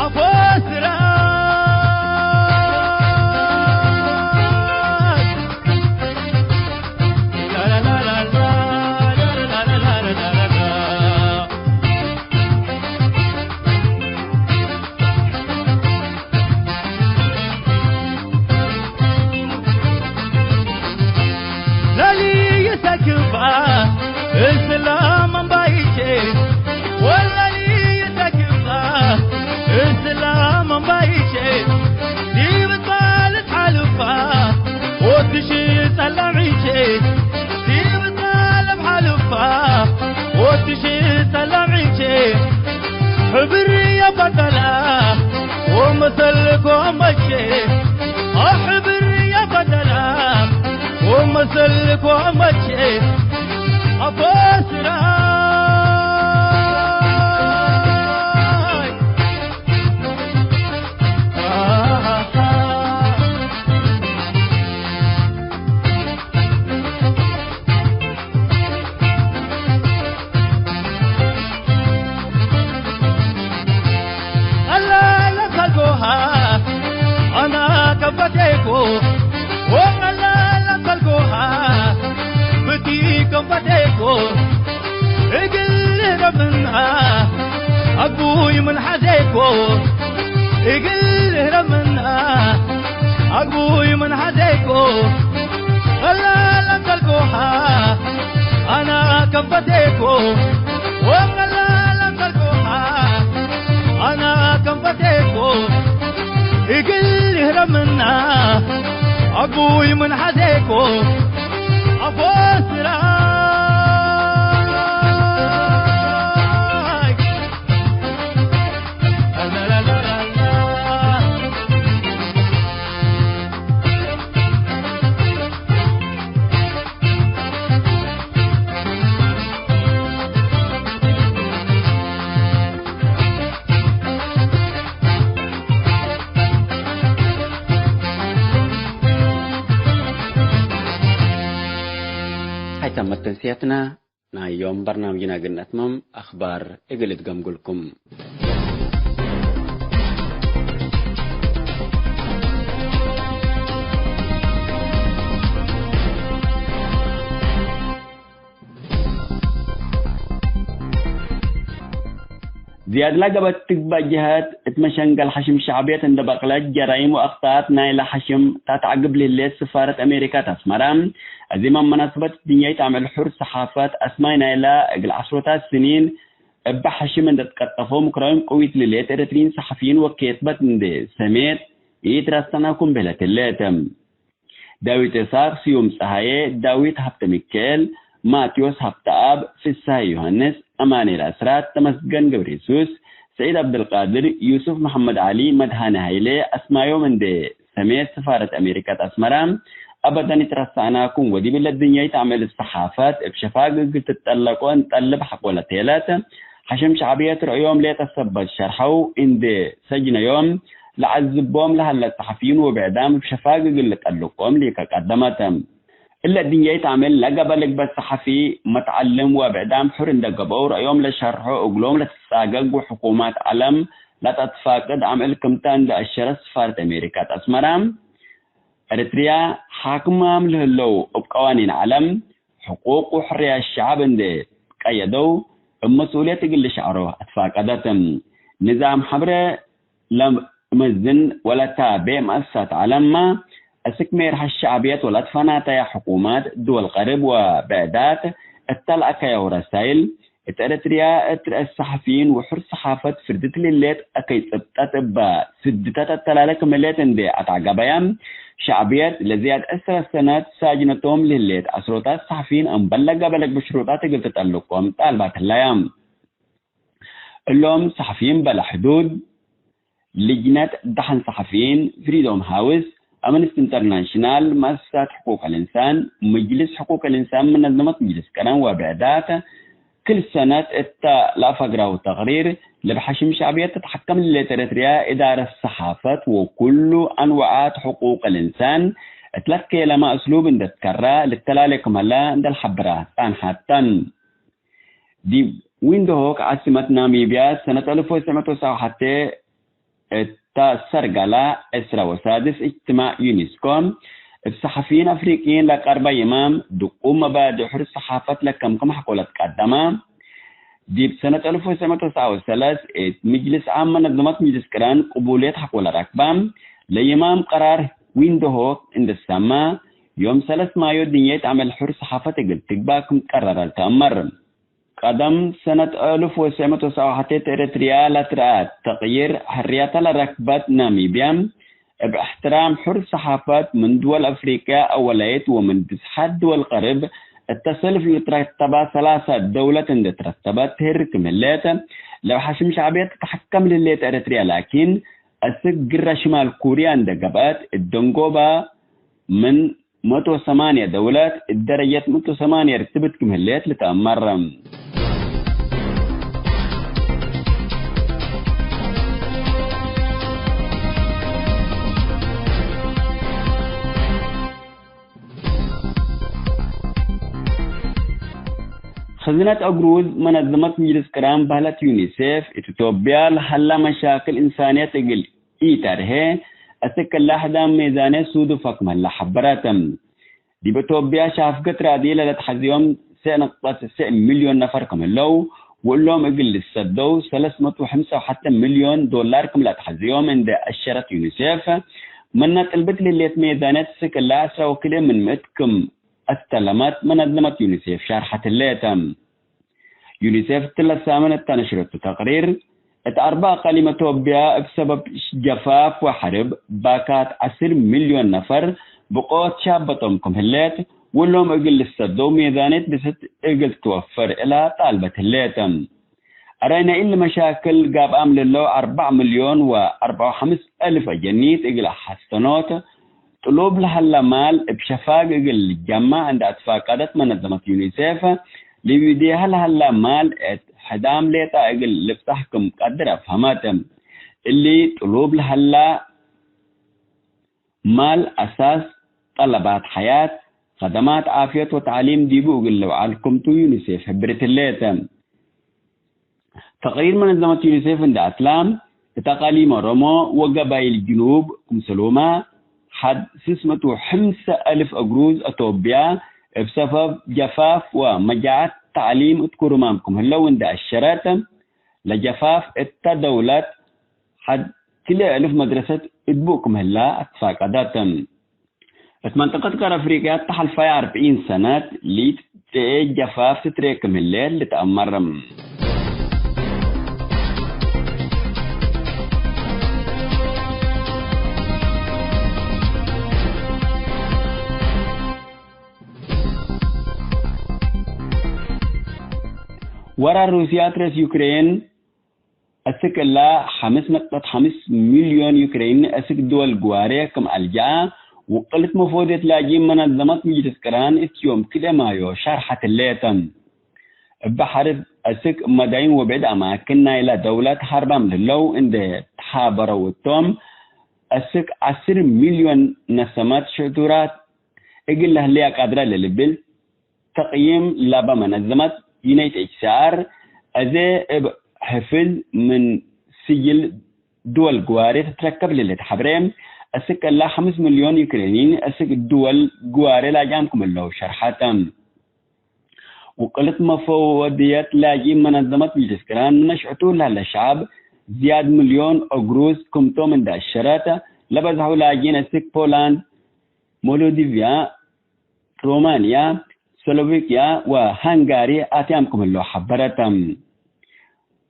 አፎስራ ለሊ ይሰክባ እስላም አምባይቼ ወለሊ ይሰክባ እስላም አምባይቼ ዲብ ጣልት ሓልፋ ወትሽ ጸላም ዒቼ ዲብ ጣልብ ሓልፋ ወትሽ ጸላም ዒቼ ሕብር የበደላ ወመሰል ጎመቼ አሕብር የበደላ ወመሰል ጎመቼ አፎስራይ አላ ለከልኮሃ አና ከበቴኮ ወቀላ ለከልኮሃ ብቲ ከበቴኮ እግል ህረምና አግቡይ ምን ሐዜኮ እግል ህረምና አግቡይ ምን ሐዜኮ ቀላል አንተልኮሃ አና ከንፈቴኮ ወቀላል አንተልኮሃ አና ከንፈቴኮ እግል ህረምና አግቡይ ምን ሐዜኮ አፎስራይ ተመት ተንስያትና ናይ ዮም በርናምጅና እግል ነትመም፣ አኽባር እግል እትገምጉልኩም። ዝያድ ለገበት ትግባእ ጀሀት እት መሸንገል ሐሽም ሸዕብየት እንዴ በቅለት፣ ጀራይም ወአክጣአት ናይለ ሐሽም ተአትዐግብ ለህሌት ስፋረት አሜሪካት አስመረ፣ አዚመ መናሰበት ድንያይት አምዕል ሑር ሰሓፈት አስማይ ናይለ እግል ዐስሮታት ስኒን እበ ሐሽም እንዴ ትቀጠፎ ምክራዮም ቅዊት ለህሌት ኤረትርዪን ሰሐፍይን ወኬትበት እንዴ ሰሜት፣ ኢትረሰናኩም ብህለት ህሌት። ዳዊት ኢሳቅ፣ ስዩም ጸሃዬ፣ ዳዊት ሀብተ ሚካኤል፣ ማቴዎስ ሀብተአብ፣ ፍስሃ ዮሐንስ፣ አማኑኤል አስራት፣ ተመስገን ገብረየሱስ፣ ሰዒድ ዐብደልቃድር፣ ዩሱፍ መሐመድ ዐሊ፣ መድሃኔ ሀይሌ አስማዮም እንዴ ሰሜት ስፋረት አሜሪካት አስመራ፣ አበደን ኢትረሳዕናኩም ወዲብ እለ ድንያይት አምዕል ሰሓፈት እብ ሸፋግ እግል ትጠለቆ እንጠልብ ሐቆለ ቴለት፣ ሐሽም ሸዕብየት ርእዮም ሌጠ ሰበት ሸርሐው እንዴ ሰጅነዮም፣ ለዐዝቦም ለሀለ ሰሐፍይን ወብዕዳም እብ ሸፋግ እግል ልጠልቆም ሊከ ቀደመት። እለ ድንያይት አምዕል ለገበ ልግበት ሰሐፊ፣ መትዐልም ወብዕዳም ሑር እንዴ ገብአው ረአዮም ለሸርሖ እግሎም ለትትጻገግ ወሕኩማት ዐለም ለተትፋቅድ አምዕል ክምተ እንዴ አሸረት ስፋረት አሜሪካት አስመራ፣ ኤረትርያ ሓክማም ለህለው እብ ቀዋኒን ዐለም፣ ሕቁቅ ወሕርያት ሸዐብ እንዴ ቀየደው እብ መስኡልየት እግል ልሸዕሮ አትፋቀደት። ንዛም ሐብረ ለመዝን ወለታቤ መአሰሳት ዐለምመ፣ አስክ ሜርሐ ሸዕብየት ወለትፈናተያ ሕኩማት ድወል ቀርብ ወብዕዳት እተ ለአከያሁ ረሳይል፣ እት ኤረትርያ እት ረአስ ሰሐፊይን ወሑር ሰሓፈት ፍርድት ለህሌት አከይ ጽብጠት እበ ስድተት አተላለ ክም ህሌት እንዴ አትዐገበየ፣ ሸዕብየት ለዝያድ ዕስረ ሰነት ሳጅነቶም ለህሌት ዐስሮታት ሰሐፊይን አምበል ለገበ ለግብ ሽሩጣት እግል ትጠልቆም ጣልባት ህለየ። እሎም ሰሐፊይን በለ ሕዱድ፣ ልጅነት ደሐን ሰሐፊይን፣ ፍሪዶም ሃውስ፣ አምነስቲ ኢንተርናሽናል፣ መአሰሳት ሕቁቅ ልእንሳን፣ ምጅልስ ሕቁቅ ልእንሳን፣ መነዘመት ምጅልስ ቀረን ወብዕዳት፣ ክል ሰነት እተ ለአፈግራሁ ተቅሪር፣ ለብ ሐሽም ሸዕብየት ትትሐከም ለህሌት ኤረትርያ፣ እዳረት ሰሓፈት ወኩሉ አንዋዓት ሕቁቅ ልእንሳን፣ እት ለትኬለመ እስሉብ እንዴ ትከራ ልተላሌ ክም ሀለ እንዴ ለሐብራ ጸንሐተን። ዲብ ዊንድሆክ ዓስመት ናሚብያ፣ ሰነት አልፍ ወትስዕ መቱ ወትስዓ ወሐቴ እተ ሰርገላ ዕስራ ወሳድስ እጅትማዕ ዩኒስኮ፣ እብ ሰሐፊይን አፍሪቅይን ለቀርበ ይማም፣ ድቁም መባድእ ሕር ሰሓፈት ለከምክም ሐቆለት ቀደመ። ዲብ ሰነት አልፍ ወትስዕ መቱ ወትስዓ ወሰለስ እት ምጅልስ ዓም መነዘመት ምጅልስ ቅራን ቅቡልየት ሐቆለ ረክበ። ለይማም ቀራር ዊንድሆክ እንዴ ሰመ፣ ዮም ሰለስ ማዮ ድንያይት አምዕል ሕር ሰሓፈት እግል ትግባእ ክም ቀረረ ልትአመር። ቀደም ሰነት አልፍ ወትስዕ መቱ ወትስዓ ወሐቴ እት ኤረትርያ ለትረአ ተቅይር፣ ሕርያተ ለረክበት ናሚብያ፣ እብ እሕትራም ሕር ሰሓፈት ምን ድወል አፍሪቅያ አወላይት ወምን ብዝሓት ድወል ቀርብ እተ ሰልፍ ልትረተባ ሰላሰ ደውለት እንዴ ትረተበት ትህር ክም ህሌት፣ ለብ ሐሽም ሸዕብየት ትትሐከም ለህሌት ኤረትርያ ላኪን፣ አስክ ግረ ሽማል ኩርያ እንዴ ገብአት፣ እት ደንጎባ ምን መቶ ሰማንያ ደውለት እት ደረጀት መቶ ሰማንያ ርትብት ክም ህሌት ልትአመር። ኸዝነት አግሩዝ መነዘመት ምጅልስ ቅራን በህለት ዩኒሴፍ፣ እት ኢትዮጵያ ለሀላ መሻክል እንሳንየት እግል ኢተርሄ፣ አስክ እለ ሕዳም ሜዛንየት ሱዱፈ ክም ህለ ሐበረት። ዲብ ኢትዮጵያ ሻፍገት ራድዮ ለለትሐዝዮም ሰዕ ነጥበት ሰዕ ሚልዮን ነፈር ክም ህለው፣ ወእሎም እግል ልሰደው ሰለስ መቱ ወሐምሳ ወሐተ ሚልዮን ዶላር ክም ለትሐዝዮም እንዴ አሸረት ዩኒሴፍ፣ ምነ ጥልብት ለህሌት ሜዛንየት አስክ እለ ዐስራ ወክልኤ ምን ምእት ክም አስተለመት መነዘመት ዩኒሴፍ ሻርሐት ህሌት። ዩኒሴፍ እትለ ሳምን እተ ነሽረቱ ተቅሪር፣ እት አርበዕ አቃሊም አቶብያ እብ ሰበብ ጀፋፍ ወሐርብ ባካት ዐስር ሚልዮን ነፈር ብቆት ሻበጦም ክም ህሌት፣ ወሎም እግል ልሰደው ሜዛንየት ብስት እግል ትወፍር እላ ጣልበት ህሌት። አራይ ናይ እሊ መሻክል ጋብአም ለለው አርበዕ ሚልዮን ወአርበዕ ወሐምስ አልፍ አጀኒት እግል አሐሰኖት፣ ጥሉብ ለሀለ ማል እብ ሸፋግ እግል ልጀመዕ እንዴ አትፋቀደት መነዘመት ዩኒሴፍ፣ ልዊዴሀ ለሀለ ማል እት ሕዳም ሌጠ እግል ልብጸሕ ክም ቀድር አፍሀመት። እሊ ጥሉብ ለሀለ ማል አሳስ ጠለባት ሐያት፣ ከደማት ዓፍየት ወተዕሊም ዲቡ እግል ልውዓል ክምቱ ዩኒሴፍ ሕብርት ህሌት። ተቅሪር መነዘመት ዩኒሴፍ እንደ አትላ፣ እት አቃሊም ኦሮሞ ወገባይል ጅኑብ ክምሰልሁመ፣ ሐድ ስስ ምእት ወሐምሰ አልፍ አግሩዝ አቶብያ እብ ሰበብ ጀፋፍ ወመጃዐት ተዕሊም እት ኩሩማም ክም ህለው እንደ አሸረት፣ ለጀፋፍ እተ ደውለት ሐድ ክልኤ አልፍ መድረሰት እድቡእ ክም ህላ አትፋቀደት። እት መንጠቀት ቀር አፍሪቅያ ተሐልፋይ አርብዒን ሰነት ሊትጽኤ ጀፋፍ ትትሬ ክም ህሌት ልትአመር። ወራር ሩስያ ትረስ ዩክሬን፣ አስክ እላ ሐምስ ነጥበት ሐምስ ሚልዮን ዩክሬን አስክ ድወል ግዋሬ ክም አልጀአ፣ ውቅልት መፎድየት ላጂም መነዘመት ምጅልስ ቅራን እት ዮም ክልኤ ማዮ ሸርሐት ህሌት። እበ ሐርብ አስክ መዳይን ወብዕድ አማክን ናይላ ደውላት ሐርባም ለህለው እንዴ ተሓበረው እቶም፣ አስክ ዐስር ሚልዮን ነሰመት ሽዕቱራት እግል ለህለያ ቃድረ ለልብል፣ ተቅይም ለበ መነዘመት ዩናይት ኤች ሲ አር፣ አዜ እብ ሕፍዝ ምን ስጅል ድወል ግዋሬ ትትረከብ ለልትሐብሬ፣ አስክ እላ ሐምስ ሚልዮን ዩክሬኒን አስክ ድወል ግዋሬ ላጃም ክም ህለው ሸርሐተ። ውቅልት መፈወድየት ላጂም መነዘመት ምጅልስ ቅራን፣ ምነ ሽዕቱ ለህለ ሸዐብ ዝያድ ሚልዮን ኦግሩዝ ክምቶም እንደ አሸረት፣ ለበዝሐው ላጂን አስክ ፖላንድ፣ ሞልዶቪያ፣ ሮማንያ፣ ስሎቬኪያ ወሃንጋሪ አትያም ክም ህለው ሐበረት።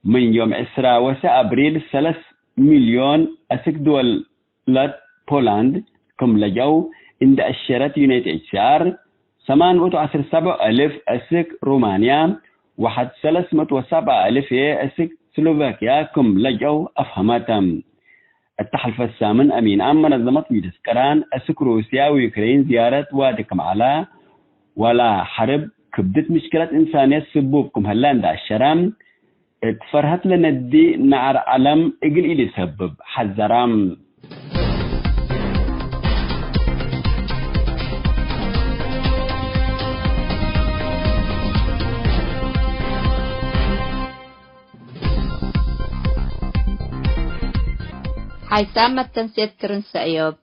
ምን ዮም ዕስራ ወሰ አብሪል ሰለስ ሚልዮን አስክ ድወለት ፖላንድ ክም ለጀው እንደ አሸረት ዩናይት ኤች ሲ አር፣ ሰማን ምእት ወዐስር ሰብዕ አልፍ አስክ ሮማንያ ወሐድ ሰለስ ምእት ወሰብዓ አልፍ አስክ ስሎቫኪያ ክም ለጀው አፍሀመተ። እተ ሐልፈት ሳምን አሚን አም መነዘመት ምጅልስ ቅራን አስክ ሩስያ ወዩክሬን ዝያረት ዋዲ ክም ዐለ፣ ወላ ሐርብ ክብድት ምሽክለት እንሳንየት ስቡብ ክም ህለ እንደ አሸረ፣ እት ፈርሀት ለነዲ ነዐር ዐለም እግል ኢሊሰብብ ሐዘረ። ሓይሳም መተንሴት ክርን ሰእዮብ።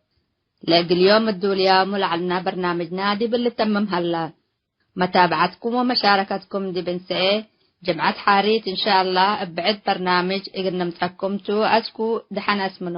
ለእግል ዮም እዱልያሙ ለዐልና በርናምጅና ዲብ ልተምም ሀላ። መታብዐትኩም ወመሻረከትኩም ዲብ እንሰኤ ጅምዐት ሓሪት እንሻአላህ እብ ብዕድ በርናምጅ እግል ንምጸኩም ቱ። አስኩ ደሐን አስምኖ።